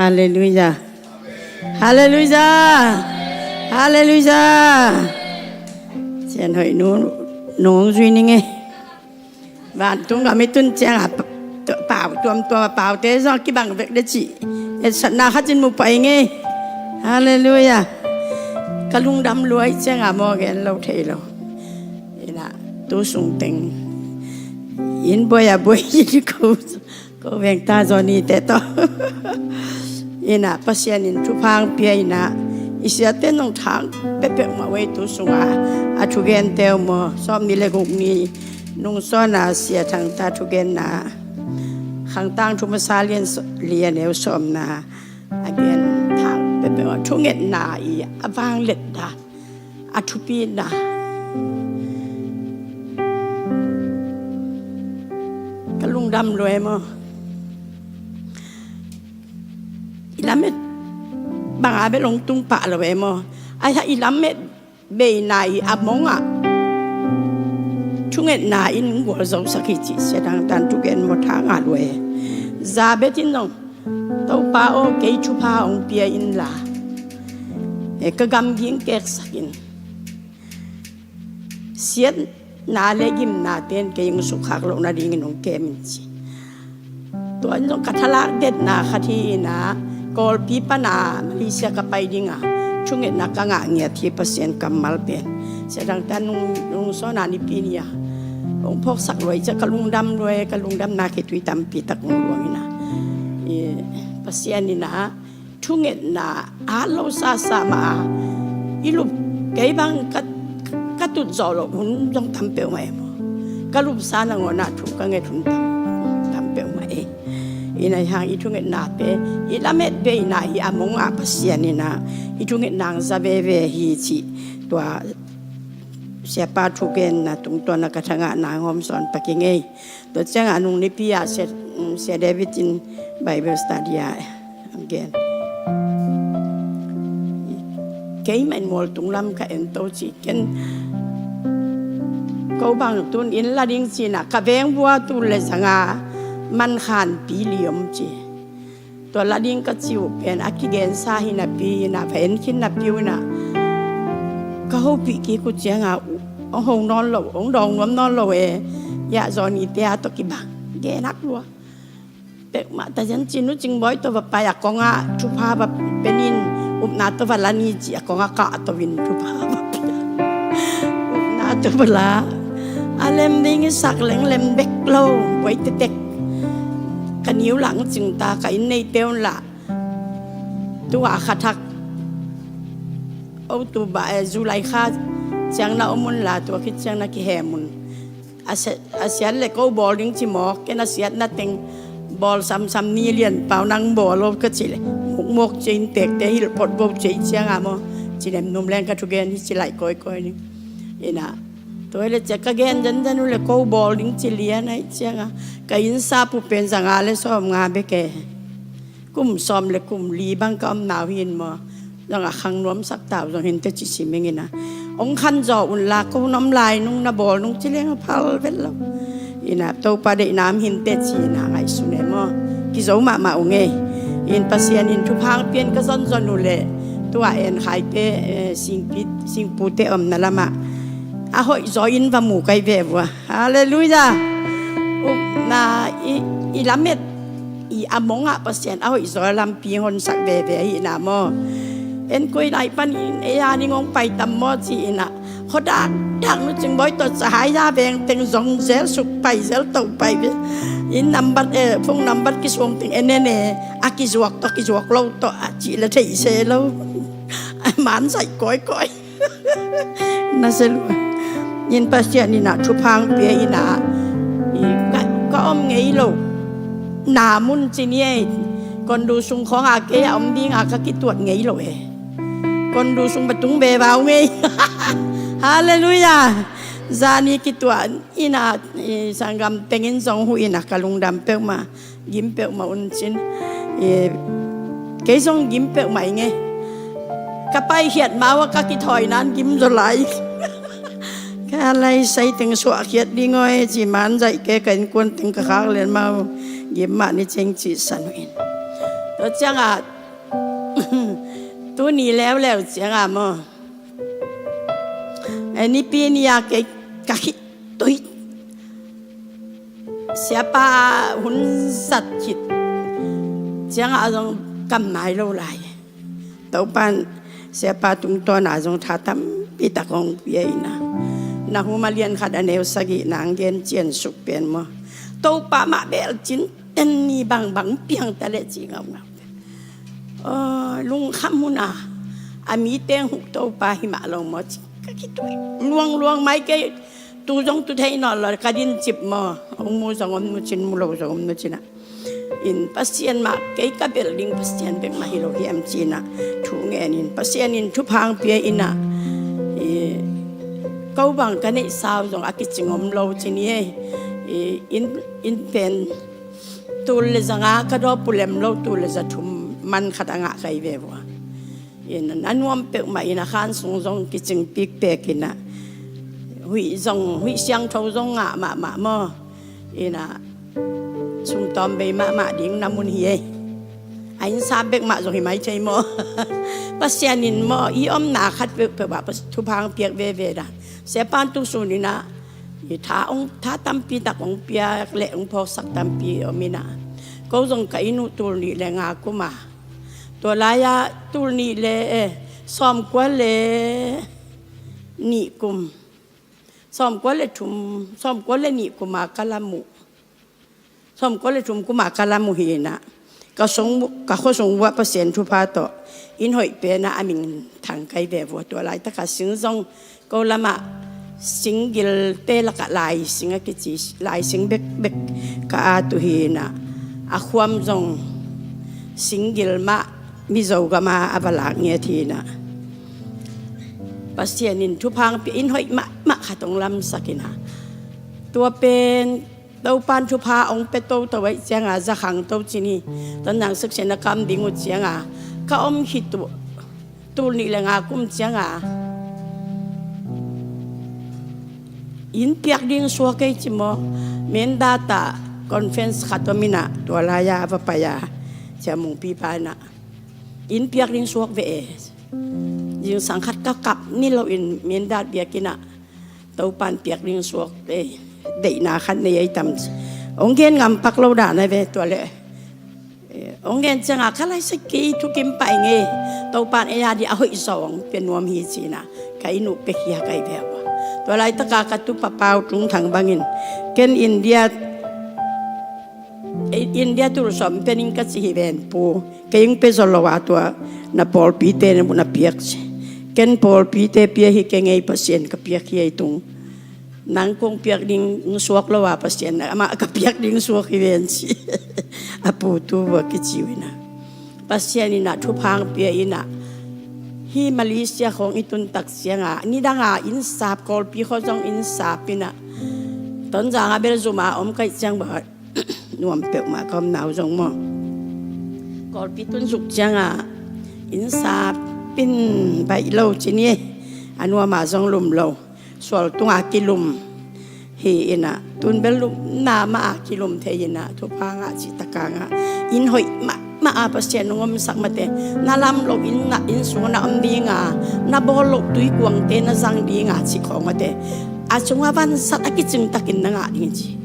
Halleluijah. Halleluijah. Halleluijah. Cian hoih nu nong zui ning e. Vantung gam i tun ciangah pau tuamtuam a paute zong kibang vek de cih etsatna khat in mu pai ing e. Halleluijah. Ka lungdam lua i ciangah maw gen lo thei lo. Inah tu sung teng inn buai a buai in ko ko veng ta zaw nite tawh. Inah Pasian in thupha hong pia inah i siate nong thang pekpek mah wei tu sungah a thugente uh maw sawm ni le guk ni nung sawn a Sia Thang ta thugenna Khangtang thu masa lian li a neu sawmna a gen thang pekpek mah thungetna i a vanglet dan a thupina ka lungdam lua e maw. I lamet banga bel hong tung pah lo e maw. Aihah i lamet beina i a mongah thungetna in gualzosak hi cih Sia Thang tan thugen maw tha ngah lua e. Zabet in zong Topa aw kei thupha hong pia inla e ka gamgi keksak in siatna le gimnate in kei hong sukkhak loh nadingin hong kem in ci. Tua in zong ka thalak detna khat hi inah Kawlpi pana Malaysia ka pai dinga thungetna ka ngah ngiat hi Pasian kammal pen. Sia Thang ta nung, nung sawn a nipi ni a hong phawksak lua i ciah ka lungdam lua e ka lungdamna khitui tampi tak hong luang inah Pasian inah thungetna at lo sasa mah a i lup kei bang ka, ka tut zawh loh hun zong tam peuhmah e maw. Ka lupsa nangawnah thu ka nget hun tam, tam peuhmah e. Inah hang i thungetnate i lamet beina i a mongah Pasian inah i thungetna hong za veve hi cih tua Siapa thugenna tungtawn a ka thangah nang hawm sawn pak ing ei. Tua ciangah nung nipi ah Sia, um, Sia David in Bible study ah a gen. Keimah in mualtung lam ka en to ci ken. Ko bang tun inn la ding ci-in ah ka veng vua tul le zanga man khanpi li om ci. Tua la ding ka ci uh pen a kigensa hi napi in ah, va en khin napi uh in ah, ka hopih kik uh ciangah hong ho nawn lo, hong dawng nuam nawn lo e. Yah, zawnite a tawh kibang gen hak lua. Peuhmah ta zian ci-in Nu Cing Bawi tawh va pai a kongah thupha va pia in, upna tawh va la ni ci a kongah kahto in thupha va pia. Upna tawh va la. A lem ding i sak leng lem bek lo, buai tektek. Ka niu lah hong cing ta, ka inn neite un lah. Tua kha thak October, eh, July kha ciang na om un la, tua khit ciang na kihem un. A sia-, a siat le ko bawl ding ci mawk, ken a siatna teng bawl samsam ni lian pau nang bawl lo ka ci le. Mukmawk ciin tekte hilh phot bo ciai ciangah maw. Ci nemnum leng ka thugen hi ci laih kawikawi ding. Ina. Tua le cia ka gen zanzan uh le ko bawl ding ci lian aih ciangah. Ka inn sap uh pen zanga le sawmnga bek e. Kum sawm le kum li bang ka omna uh hi in maw. Zong a khang nuamsak ta uh zong hinteh ci siming ina. Hong khanzaw un la ko na om lai nung na bawl nung ci leng a phal vet lo. Ina Topa deihna om hinteh ci ina ngaihsun e maw. Kizo mahmah uh ngei. In Pasian in thupha hong pia in ka zonzon uh le. Tua En Khaite, eh, singpi, singpute omna lamah. A hoih zaw in va mu kai ve vua. Halleluiah. Upna i, i lamet i a mongah Pasian a hoih zaw lampi honsak veve ahihna maw. En koi nai panin ei a ning hong pai tam maw ci-inah. Khaw dakdak Nu Cing Bawi tawh Cahaya veng teng zong zel suk pai zel to pai ve. Inn nambat e, phone nambat kisuang teng en en e. A kizuak tawh kizuak lo tawh a cih le theih se lo. A man zaih kawikawi. Na se lua. In Pasian inah thupha hong pia inah i ka, ka om ngei lo. Na mun ci ni ei. Kondu sung khawng a kei a om dinga ka kituat ngei lo e. Kondu sung patung veva uh ngei. Halleluiah. Zani kituat inah i sanggam tengin zong huh inah ka lungdam peuhmah. Gim peuhmah un cin. I, kei zong gim peuhmah ing e. Ka paikhiat mau a ka kithawi nan gim zaw lai. Ka lai sai teng suahkhiat ding aw e ci man zaih ke ka innkuan teng ka khak len mau. Gim mah ni cing cih san uh in. Tua ciangah tuni leuleu ciangah maw. E, nipi ni a kei ka khit tuih. Siapa hun zat khit ciangah a zong kam nai lo lai. Topan siapa tungtawn a zong tha tampi tak hong pia inah. Nahum a lian khat a neu sagih nang gen cian suk pen maw. Topa mah bel cin ten ni bangbang piang ta leh ci ngaungau. Aw, lungkham hun a a mi teng huh Topa hi mah lo maw ci ka kituih luangluang mai kei. Tu zong tu thei nawn lo ka din cip maw. Hong mu zong om nu cin, mu lo zong om nu cinah. In Pasian mah kei ka belh ding Pasian bek mah hi lo hiam cinah. Thu ngen in Pasian in thupha hong pia inah. I, ko bang ka neihsa uh zong a kicing om lo ci ni ei. I, in, in pen tul le zanga ka dawp uh lem lo, tul le za thum man khat a ngah kai ve vua. Ina, a nuam peuhmah ina khan sung zong kicing pikpek ina. Huih zong, huih siangtho zong ngah mahmah maw. Ina, sumtawm bei mahmah ding na mun hi ei. A inn sap bek mah zong hi mai thei maw. Pasian in maw, i omna khat peuhpeuh ah thupha hong piak veve dan. Siapan tu sun ina, i tha hong, tha tampi tak hong piak leh hong phawksak tampi om ina. Ko zong ka inn uh tul nih le nga kum a. Tua lai-ah tul nih le, eh, sawmkua le nih kum. Sawmkua le thum, sawmkua le nih kum a ka lam uh. Sawmkua le thum kum a ka lam uh hi inah. Ka sung, ka khua sung uah Pasian thupha tawh inn hoih penah a ming thang kai ve vua tua laitakah sing zong ko lamah sing gilte lakah lai sing a kici, lai sing bekbek ka at uh hi inah. A khuam zong sing gil mah Mizo gama a va lak ngiat hi inah. Pasian in thupha hong pia in, hoih mahmah khat hong lamsak in a, tua pen Topan thupha hong pia toto ahih cianga za khangto ci ni. Tonzang siksian a kam ding uh cianga ka om khit uh, tul nih le nga kum cianga inn piak ding suak ei ci maw. Mindat ah conference khat om in a, tua lai-a va pai a, Sia Mungpi pa in a, inn piak ding suak ve e. Zingsang khat ka kap ni loin Mindat biakinn ah Topan piak ding suak e, deihna khat nei ei tam ci. Hong gen ngam pak lo dan a ve tua leh. Eh, hong gen cianga ka laisik kei thukim pah ing e, Topan ei a ding a hoih zaw hong pia nuam hi ci-in a, ka inn uh pia khia ka hi ve ua. Tua laitaka ka tupa pa uh Tung Thang bangin, ken India, eh, India tul sawm pia ning ka ci hi ven pu, kei hong pia zaw lo a, tua na pawlpite na piak ci. Ken pawlpite pia hi keng ei, Pasian ka piak hi ei Tung. Nang kong piak ding suak lo a, Pasian amah ka piak ding suak hi ven ci. A pu tu vua kici uh in a, Pasian in a thupha hong pia in a, hih Malaysia khawng i tun tak cianga nidanga inn sap, Kawlpi khawng zong inn sap in a, Tonzang a bel zum a om ka hih ciang bel nuam peuhmah ka om, nau zong maw. Kawlpi tun zuk cianga inn sap in baih lo ci ni, a nuam a zong lum lo. Sual tunga kilum hi in a, tun bel lumna mah a kilum thei in a, thupha ngah cih taka ngah. Inn hoih mahmah a Pasian hong omsak mate, na lam loh inn, na inn sung na om dinga, na bawl loh tuikuangte na zang dinga cih khawng mate, a sungah vansat a kicing takin na ngah ding ci.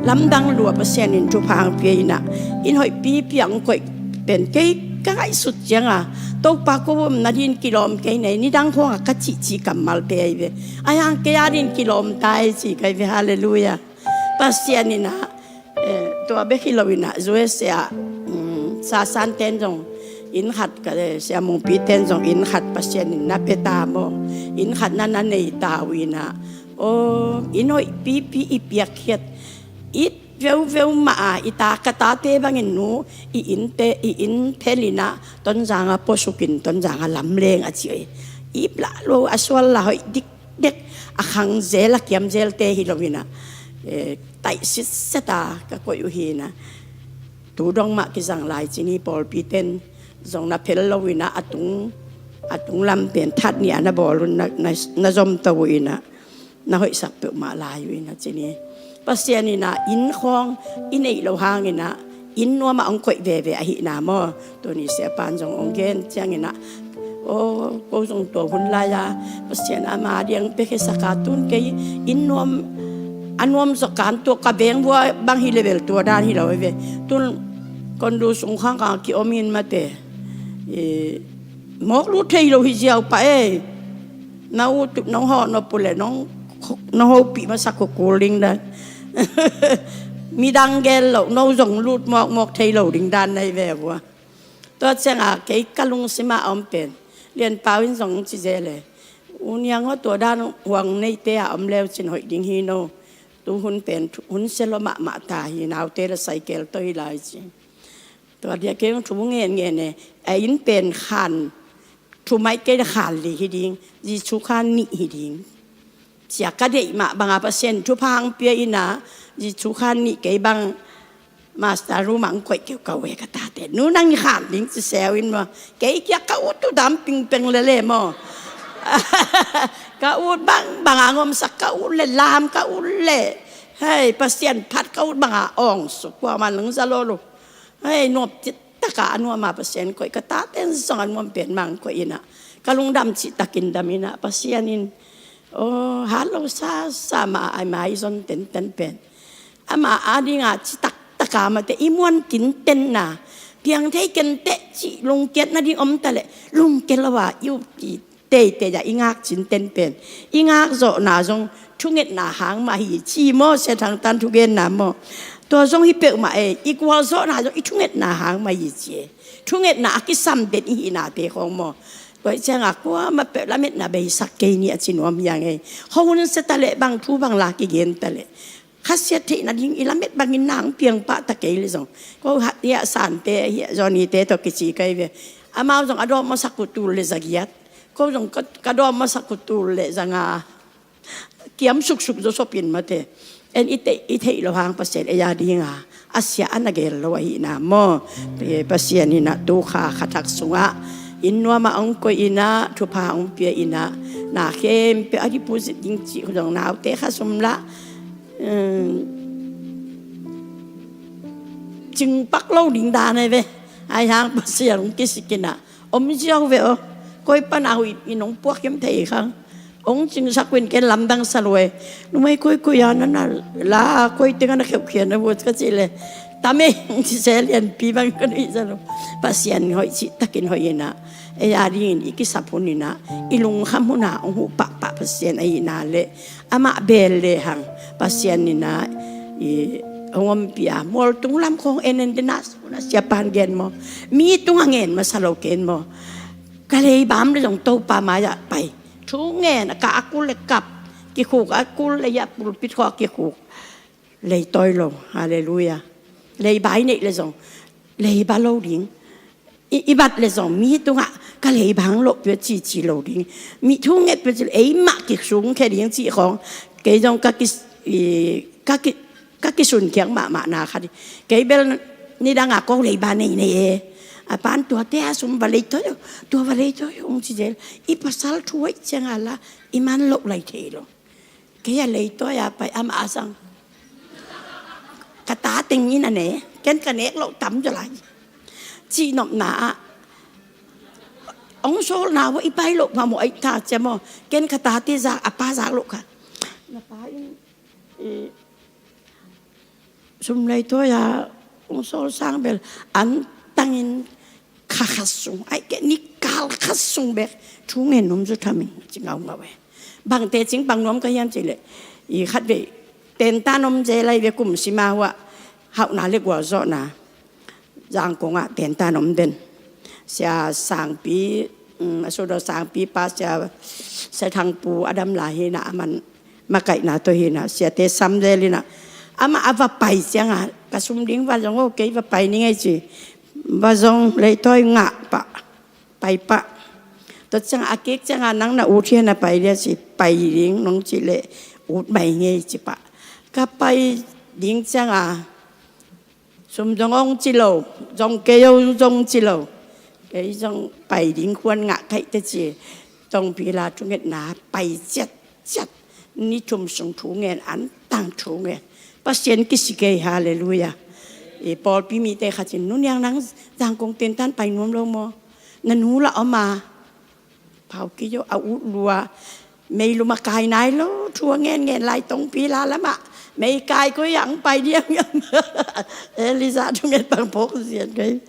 Lamdang lua Pasian in thupha hong pia in a, inn hoih pipi a hong koih pen kei ka ngaihsut cianga, Topa ko omna ding kilawm kei nei, nidang khawngah ka cihcih kammalte ahi ve. Ahi hang kei a ding kilawm ta ei ci ka hi ve. Halleluiah. Pasian in a, eh, tua bek hi lo in a, U S A ah, mm, Sasan ten zong inn khat ka, eh, Sia Mungpi ten zong inn khat Pasian in na pia ta maw. Inn khat na na nei ta uh in a, aw, inn hoih pipi i piakkhiat, it veuveu mah a, i ta, ka tate bangin nu, i innte, i inn phel in a, Tonzang a puasukin Tonzang a lamleng a ci ei. Ip lah lo, a sual lah hoih dikdek, a khang zel, a kiam zelte hi lo in a, eh, taih sitset a ka koih uh hi in a, tu dong mah kizang lai ci ni, pawlpi ten zong na phel lo in a, a tung, a tung lam pen that ni a na bawl un na, na, na zom to uh in a, na hoihsak peuhmah lai uh in a ci ni. Pasian in a inn khawng i neih loh hangin a, inn nuamah hong koih veve ahihna maw. Tuni siapan zong hong gen ciangin a, aw, ko zong tua hun lai-a Pasian ama ding pekhiasak a, tun kei inn nuam, a nuam zaw kan, tua ka veng vua bang hi level tua dan hi lo hi ve. Tun condo sung khang ka kiom in mate, eh, mawk lut thei lo hi ziau pah e. Na ut nong hawh nop uh leh nong, nong hopih masak uh kul ding dan. Midang gel loh, no zong lut mawkmawk thei lo ding dan na hi ve vua. Tua cianga kei ka lungsim a om pen, Lian Pau in zong ci zel e, U Niang aw, tua dan huang neite a om leu cin hoih ding hi no. Tu hun pen hun sia lua mahmah ta hi, naute la saikel tawh hi lai ci. Tua dia kei hong thu ngen ngen e, a inn pen khan, thu mai kei le khan li hi ding, Jesu khan nih hi ding. Cia ka deih mah banga Pasian thupha hong pia in a, Jesu khan nih kei bang, master room ah hong koih keu ka uh e ka tate. Nu nang i khan ding ci seu in maw. Kei kia ka ut uh dam pingpeng lele maw. Ka ut bang, banga ngomsak ka ut le lam ka ut le. Hei, Pasian phat ka ut banga awng suk kuaman nang za lo lo. Hei, nuam cittaka a nuam a Pasian koih, ka taten zong a nuam pen mang koih in a, ka lungdam cihtakin dam in a, Pasian in, aw, hat lo sasa mah a, a mai zon tenten pen ama a dinga citaktaka mate i muan kintenna, piang thei kenteh cih lungkiat nading om ta leh, lungkia lo a i up ki teitei a i ngak cinten pen, i ngak zawhna zong thungetna hang mah hi ci maw, Sia Thang Tan thugenna maw. Tua zong hi peuhmah e, i gualzawhna zong i thungetna hang mah hi ci e. Thungetna a kisam den i hihnate khawng maw. Tua i cianga kuamah peuh lametna beisak kei ni a ci nuam hiang e. Khuahun sia ta leh bang thu bang la kigen ta leh, khasiat theih nading i lamet bangin nang piang pah ta kei le zong, ko hia Sante, hia Johnny-te tawh kici kai ve. Amau zong a dawh mawsak uh tul le zagiat. Ko zong ka, ka dawm masak uh tul le zanga kiam suksuk zo sopin mate. En i theih, i theih lo hang Pasian ei a dinga a sia a na gel lo ahihna maw? Pasian inah tu kha kha thak sungah inn nuamah hong koih inah thupha hong pia inah na khempeuh a deposit ding cih zong naute kha sum lah cingpak lo ding dan ahi ve. Ahi hang Pasian hong kisik inah om ziau ve aw. Koi pana huih in hong puak hiam thei khang. Hong cingsak uh in ken lamdang sa lua e. Numei koikoi a na na la koi tengah na kheuhkhian na vut ka cih le tam e hong ci se lianpi bang ka nuih sa lo. Pasian hoih cihtakin hoih inah ei a dingin i kisap hun inah i lungkham hunah hong huh pahpah Pasian ahihna le amah bel le hang Pasian inah i hong ompih a mualtung lam khong en en denah. Siapa in gen maw? Mi tungah ngen masa lo ken maw? Ka leiba om le zong Topa mai-ah pai thu ngen a kah a kul le kap kikhuk a kul le a pulpit khawh kikhuk. Leitawi lo. Halleluiah. Leiba i neih le zong leiba lo ding. I, i bat le zong mi tungah ka leiba hang loh pia cici lo ding. Mi thu nget pia ci lo ei mah kisungkhia ding cih khawng kei zong ka ki, i, ka ki, ka kisunkhiak mahmah na khat hi. Kei bel nidangah ko leiba nei nei e. A pan tuate a sum va leitawi uh, tua va leitawi uh hong ci zel. I pasal thu hoih ciangah la i man loh lai thei lo. Kei a leitawi a pai amah a sang ka ta teng in a ne ken ka nek loh tam zaw lai. Cihnopna ah hong sawlna vua i pai loh phamawh aih ta cia maw? Ken ka tate zak a pa zak loh kha. Na pa in i sum leitawi a hong sawl sang bel an tangin kha khat sung ai ke ni kal khat sung bek thu ngen num zu thamin ci ngaungau e. Bangte cing bang nuam ka hiam cih leh i khat vei tentan om zel lai ve kum sima huah hauhna le gualzawhna Zangkong ah tentan om den. Sia Sangpi, um, a sudo Sangpi pa sia, sia Thangpu a dam lai hinah a man makaihna tawh hinah siate sam zel inah amah a va pai ciangah ka sum ding va zong o kei va pai ni ngei ci. Va zong leitawi ngah pah pai pah. Tua ciangah a kik ciangah nang na ut hian a pai lia ci pai ding nong ci leh ut mai ngei ci pah. Ka pai ding ciangah sum zong ong ci lo, zong kei o zong ci lo. Kei zong pai ding khuan ngah kaih te ci. Tongpi la thungetna pai ciat ciat. Ni thum sung thu ngen an tang thu ngen. Pasian kisi kei, halleluiah. I pawlpi mite khat in nuniang nang Zangkong tentan pai nuam lo maw? Na nu la om a Phau kei zo a ut lua. Meilum a kai nai lo thu a ngen ngen lai Tongpi la lamah mei kai koi ang pai diam diam. Elisa thungen bang phawk sian kei.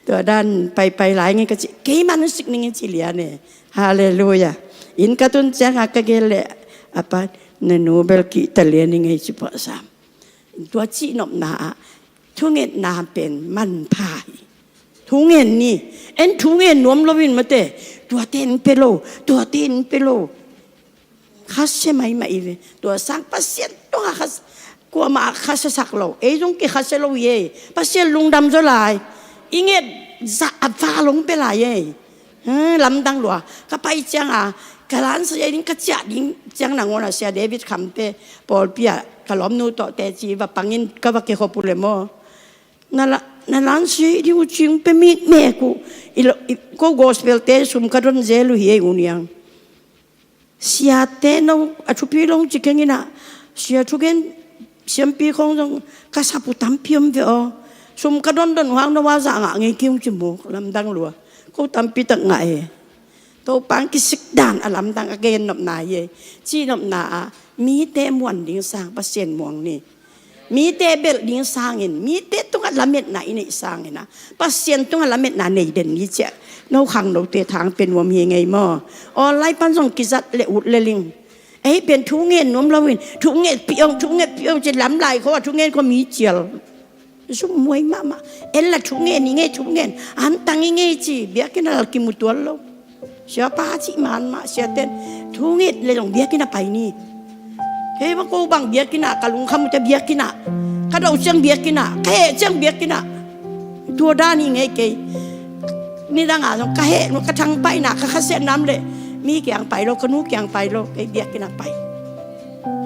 Tua dan pai pai lai ngei ka ci kei man sik ning ci lian e. Halleluiah. Inn ka tun ciangah ka gel leh a pa na nu bel kihta lian ning ei ci pah sam. Tua cihnopna ah thungetna pen manpha hi. Thungen ni. En thungen nuam loin mate. Tuate in pe lo, tuate in pe lo. Khasia maimah i ve. Tua sang Pasian tungah khas kuamah khasia sak lo. Ei zong kikhasia lo i ei. Pasian lungdam zaw lai. I nget zah a va long pe lai ei. Hmm, lamdang lua ka pai cianga ka lansa ding ka ciah ding ciang nangawn a sia David Khamte pawlpi ah ka lawmnu tawh teci va pangin ka va kikhop uh le maw? Na la, na lansa ding uh cing pe mitmek uh. I lo, i, ko gospel te sum ka don zel uh hi ei uniang. Siate no a thupi long ci keng inah sia thugen siampi khong zong ka sap uh tampi om ve aw. Sum ka dondon uh hang no a zah ngah ngei kei ung ci muk lamdang lua. Ko tampi tak ngah e. Topa ang kisik dan a lamdang a gen nopna hi e. Ci nopna ah mite muan ding sang Pasian muang ni. Mite belh ding sangin mite tungah lametna i neih sangin ah Pasian tungah lametna nei den ni ciah. No khang note thang pe nuam hi ngei maw? Online pan zong kizat le ut le ling. Ei pen thu ngen nuam loin thu nget piong thu nget piong ci lam lai kho a thu ngen kho mi cial. Zum muai mahmah. En la thu ngen i ngei thu ngen an tang i ngei ci biakinn a lal kimu tual lo. Siapa cih man mah siaten thu nget le zong biakinn a pai ni. Kei bang ko bang biakinn ah ka lungkham uh te biakinn ah ka do ciang biakinn ah ka heh ciang biakinn ah. Tua dan i ngei kei. Nidang a zong ka heh ka thangpaihna ka khasiat nam le Mi kiang pai lo, ka nu kiang pai lo, kei biakinn ah pai.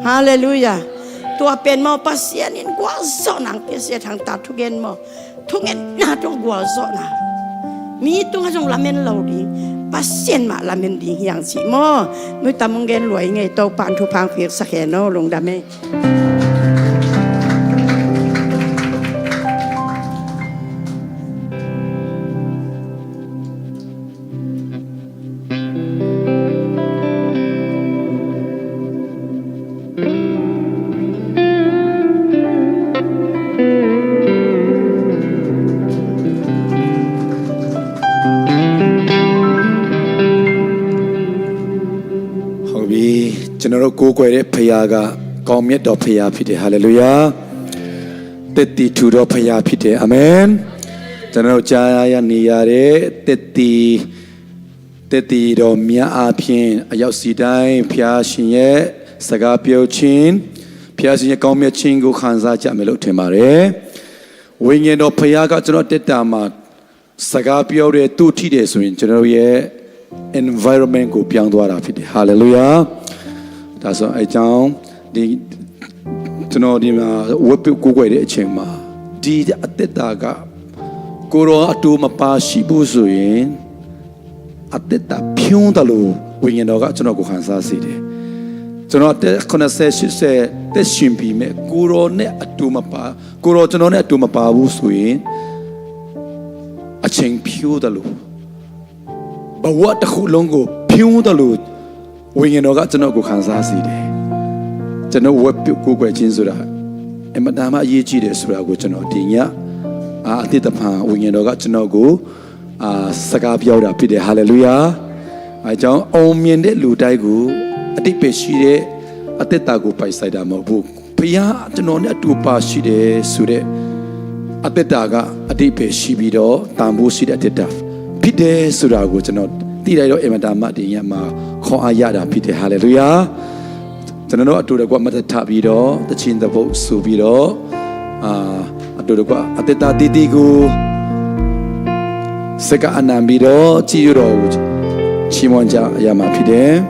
Halleluiah. Tua pen maw, Pasian in gualzawhna hong pia, Sia Thang Tat thugen maw, thungetna tawh gualzawhna. Mi tungah zong lamen lo ding, Pasian mah lamen ding hi hang cih maw. Nuihtam hong gen lua ing ei, Topa'n thupha hong piaksak hen aw, lungdam ei. Hong bi, ကျွန်တော်တို့ကိုးကွယ်တဲ့ဘုရားက ကောင်းမြတ်သောဘုရားဖြစ်တယ်။ ဟာလေလုယာ။ သက်သေထူသောဘုရားဖြစ်တယ်။ အာမင်။ ကျွန်တော်တို့ကြားရနေရတဲ့ သက်သေ၊ သက်သေတော်များအားဖြင့် အရောက်စီတိုင်း ဘုရားရှင်ရဲ့စကားပြောခြင်း၊ ဘုရားရှင်ရဲ့ကောင်းမြတ်ခြင်းကို ခံစားကြမယ်လို့ထင်ပါတယ်။ ဝိညာဉ်တော်ဘုရားက ကျွန်တော်အသက်တာမှာ စကားပြောတယ်၊ သူ့ထိတယ်ဆိုရင် ကျွန်တော်တို့ရဲ့ environment ကို ပြောင်းသွားတာဖြစ်တယ်။ ဟာလေလုယာ။ ဒါဆို အဲကြောင့် ဒီ ကျွန်တော်ဒီမှာ ဝတ်ပြုကိုးကွယ်တဲ့အချိန်မှာ ဒီအသက်တာက ကိုယ်တော်အတူမပါရှိဘူးဆိုရင် အသက်တာဖြုန်းသလို ဝိညာဉ်တော်က ကျွန်တော်ကို ခံစားစေတယ်။ ကျွန်တော် အသက် ခုနစ်ဆယ်၊ ရှစ်ဆယ် သက်ရှင်ပြီမဲ့ ကိုယ်တော်နဲ့အတူမပါ၊ ကိုယ်တော် ကျွန်တော်နဲ့အတူမပါဘူးဆိုရင် အချိန်ဖြုန်းသလို ဘဝတစ်ခုလုံးကို ဖြုန်းသလို ဝိညာဉ်တော်က ကျွန်တော်ကို ခံစားစေတယ်။ ကျွန်တော် ဝတ်ပြုကိုးကွယ်ခြင်းဆိုတာ အင်မတန်မှ အရေးကြီးတယ်ဆိုတာကို ကျွန်တော် ဒီည အာ၊ အသစ်တဖန် ဝိညာဉ်တော်က ကျွန်တော်ကို အာ၊ စကားပြောတာဖြစ်တယ်။ ဟာလေလုယာ။ အဲကြောင့် အောင်မြင်တဲ့လူတိုင်းကို အဓိပ္ပာယ်ရှိတဲ့ အသက်တာကို ပိုင်ဆိုင်တာမဟုတ်ဘူး။ ဘုရား ကျွန်တော်နဲ့အတူပါရှိတယ်ဆိုတဲ့ အသက်တာက အဓိပ္ပာယ်ရှိပြီးတော့ တန်ဖိုးရှိတဲ့ အသက်တာဖြစ်တယ်ဆိုတာကို ကျွန်တော် သိလိုက်တော့ အင်မတန်မှ ဒီညမှာ ခွန်အားရတာဖြစ်တယ်။ ဟာလေလုယာ။ ကျွန်တော်တို့ အတူတကွ မတ်တထပြီးတော့ သီချင်းတစ်ပုဒ်ဆိုပြီးတော့ အာ၊ အတူတကွ အသက်တာသီးသီးကို စက္ကအနံပြီးတော့ ကြည်တော်ကို ချီးမွမ်းကြရမှာဖြစ်တယ်။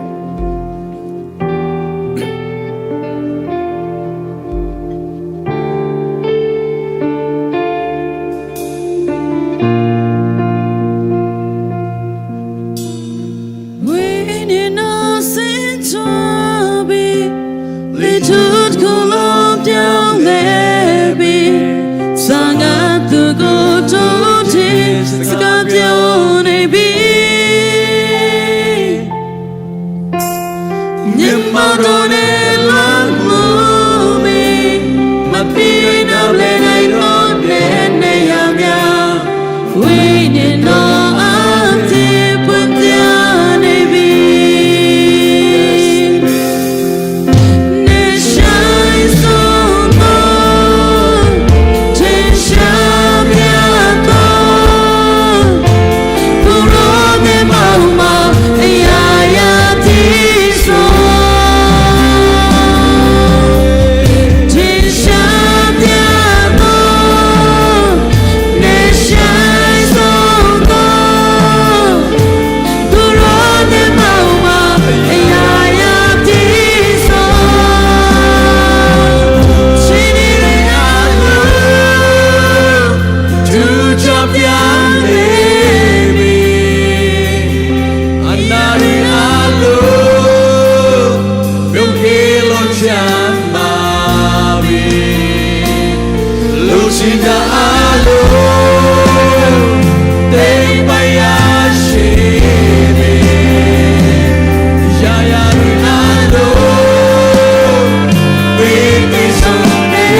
ဝိညာဉ်တော် ဆင်းကြွပြီး၊ လေထုတစ်ခုလုံး ပြောင်းလဲပြီး၊ ဆန္ဒသူကို ထိုးထွင်း စကားပြောနေပြီ။ မျက်မှောက်တော်နဲ့ လွှမ်းမိုးပြီး၊ မပျံ့ပြောင်းလဲနိုင်တော့တဲ့ နေရာများ၊ ဝိညာဉ်တော်အားဖြင့် ဖွင့်ပြနေပြီ။ နေရှိုင်ဆုံးသော ထင်ရှားပြသော ကိုယ်တော်မျက်မှောက်မှာ အရာရာပြည့်စုံ ထင်ရှားပြသော နေရှိုင်ဆုံးသော ကိုယ်တော်မျက်မှောက်မှာ အရာရာပြည့်စုံ ရှိနေတဲ့အလို ထူထပ်ပြနေပြီ။ အနာတွေအားလုံး ပြုံးကဲလို့ချမ်းသာပြီ။ လိုချင်တာအားလုံး သိမ်းပိုက်ရရှိပြီ။ ရာရာတွေအားလုံး ပေးပြီးဆုံးတဲ့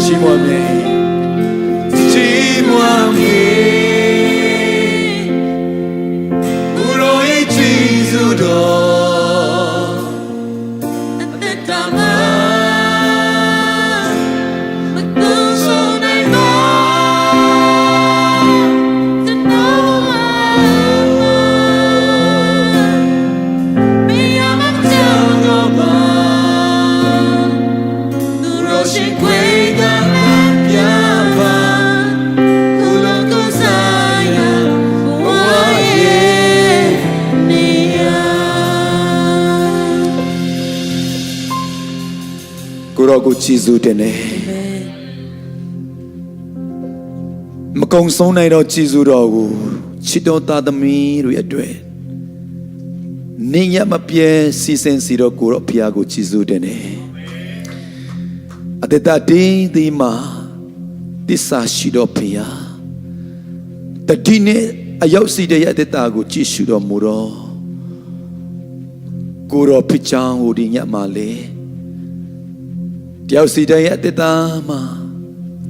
ချီးမွမ်းမြှောက် ချီးမွမ်းမြှောက် ကိုယ်တော်ရဲ့ကျေးဇူးတော် အသက်တာမှာ မကုန်ဆုံးနိုင်သော ကျွန်တော်ဟာ မရမပြောင်းတော့ပါ သူတို့ရှိခွေကလမ်းပြပါ ကိုယ်တော်ကိုယ်စားရာ ဘဝရဲ့နေရာ ကိုယ်တော်ကိုကျေးဇူးတင်တယ်။ မကုန်ဆုံးနိုင်သောကျေးဇူးတော်ကို ချစ်တော်သားသမီးတွေအတွက် နေ့ညမပြတ်စီစဉ်စေသောကိုယ်တော်ဘုရားကိုကျေးဇူးတင်တယ်။ အသက်တာတင်းသီးမှာ သစ္စာရှိသောဘုရား၊ တတိနဲ့အယောက်စီတိုင်းရဲ့အသက်တာကိုကြည့်ရှုတော်မူသော ကိုယ်တော်ဖြစ်ကြောင်းကိုဒီညမှာလည်း တယောက်စီတိုင်းရဲ့အသက်တာမှာ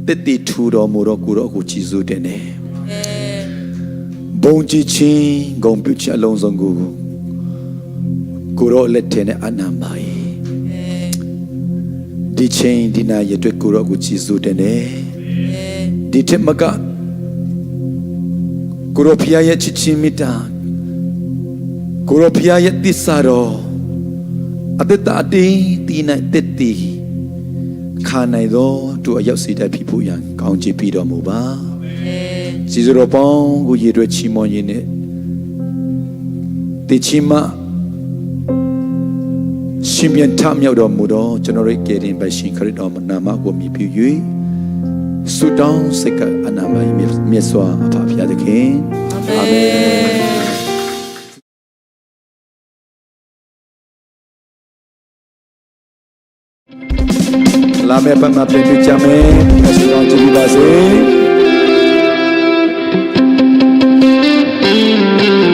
သက်သေထူတော်မူသောကိုယ်တော်ကိုကျေးဇူးတင်တယ်။ ဘုန်းကြီးခြင်း၊ ဂုဏ်ပြုခြင်းအလုံးစုံကို ကိုယ်တော်လက်ထဲနဲ့အပ်နှံပါ၏။ ဒီချိန်ဒီနာရီအတွက်ကိုယ်တော်ကိုကျေးဇူးတင်တယ်။ ဒီထက်မက ကိုယ်တော်ဘုရားရဲ့ချစ်ခြင်းမေတ္တာ၊ ကိုယ်တော်ဘုရားရဲ့သစ္စာတော်၊ အသက်တာအတင်းသီး၌သက်သေခံနိုင်သောသူအယောက်စီတိုင်းဖြစ်ဖို့ရန်ကောင်းချီးပေးတော်မူပါ။ ကျေးဇူးတော်ပေါင်းကိုရေတွက်ချီးမွမ်းရင်းနဲ့ သေခြင်းမှ ရှင်ပြန်ထမြောက်တော်မူသောကျွန်တော်တို့ကယ်တင်ပိုင်ရှင်ခရစ်တော်နာမကိုအမည်ပြု၍ဆုတောင်းဆက်ကပ်အပ်နာမ၏မြတ်စွာအဖဖခင်။ အာမင်။ လာမယ့်ပတ်မှာပြန်တွေ့ကြမယ်။ ဆုတောင်းကြည့်ပါစေ။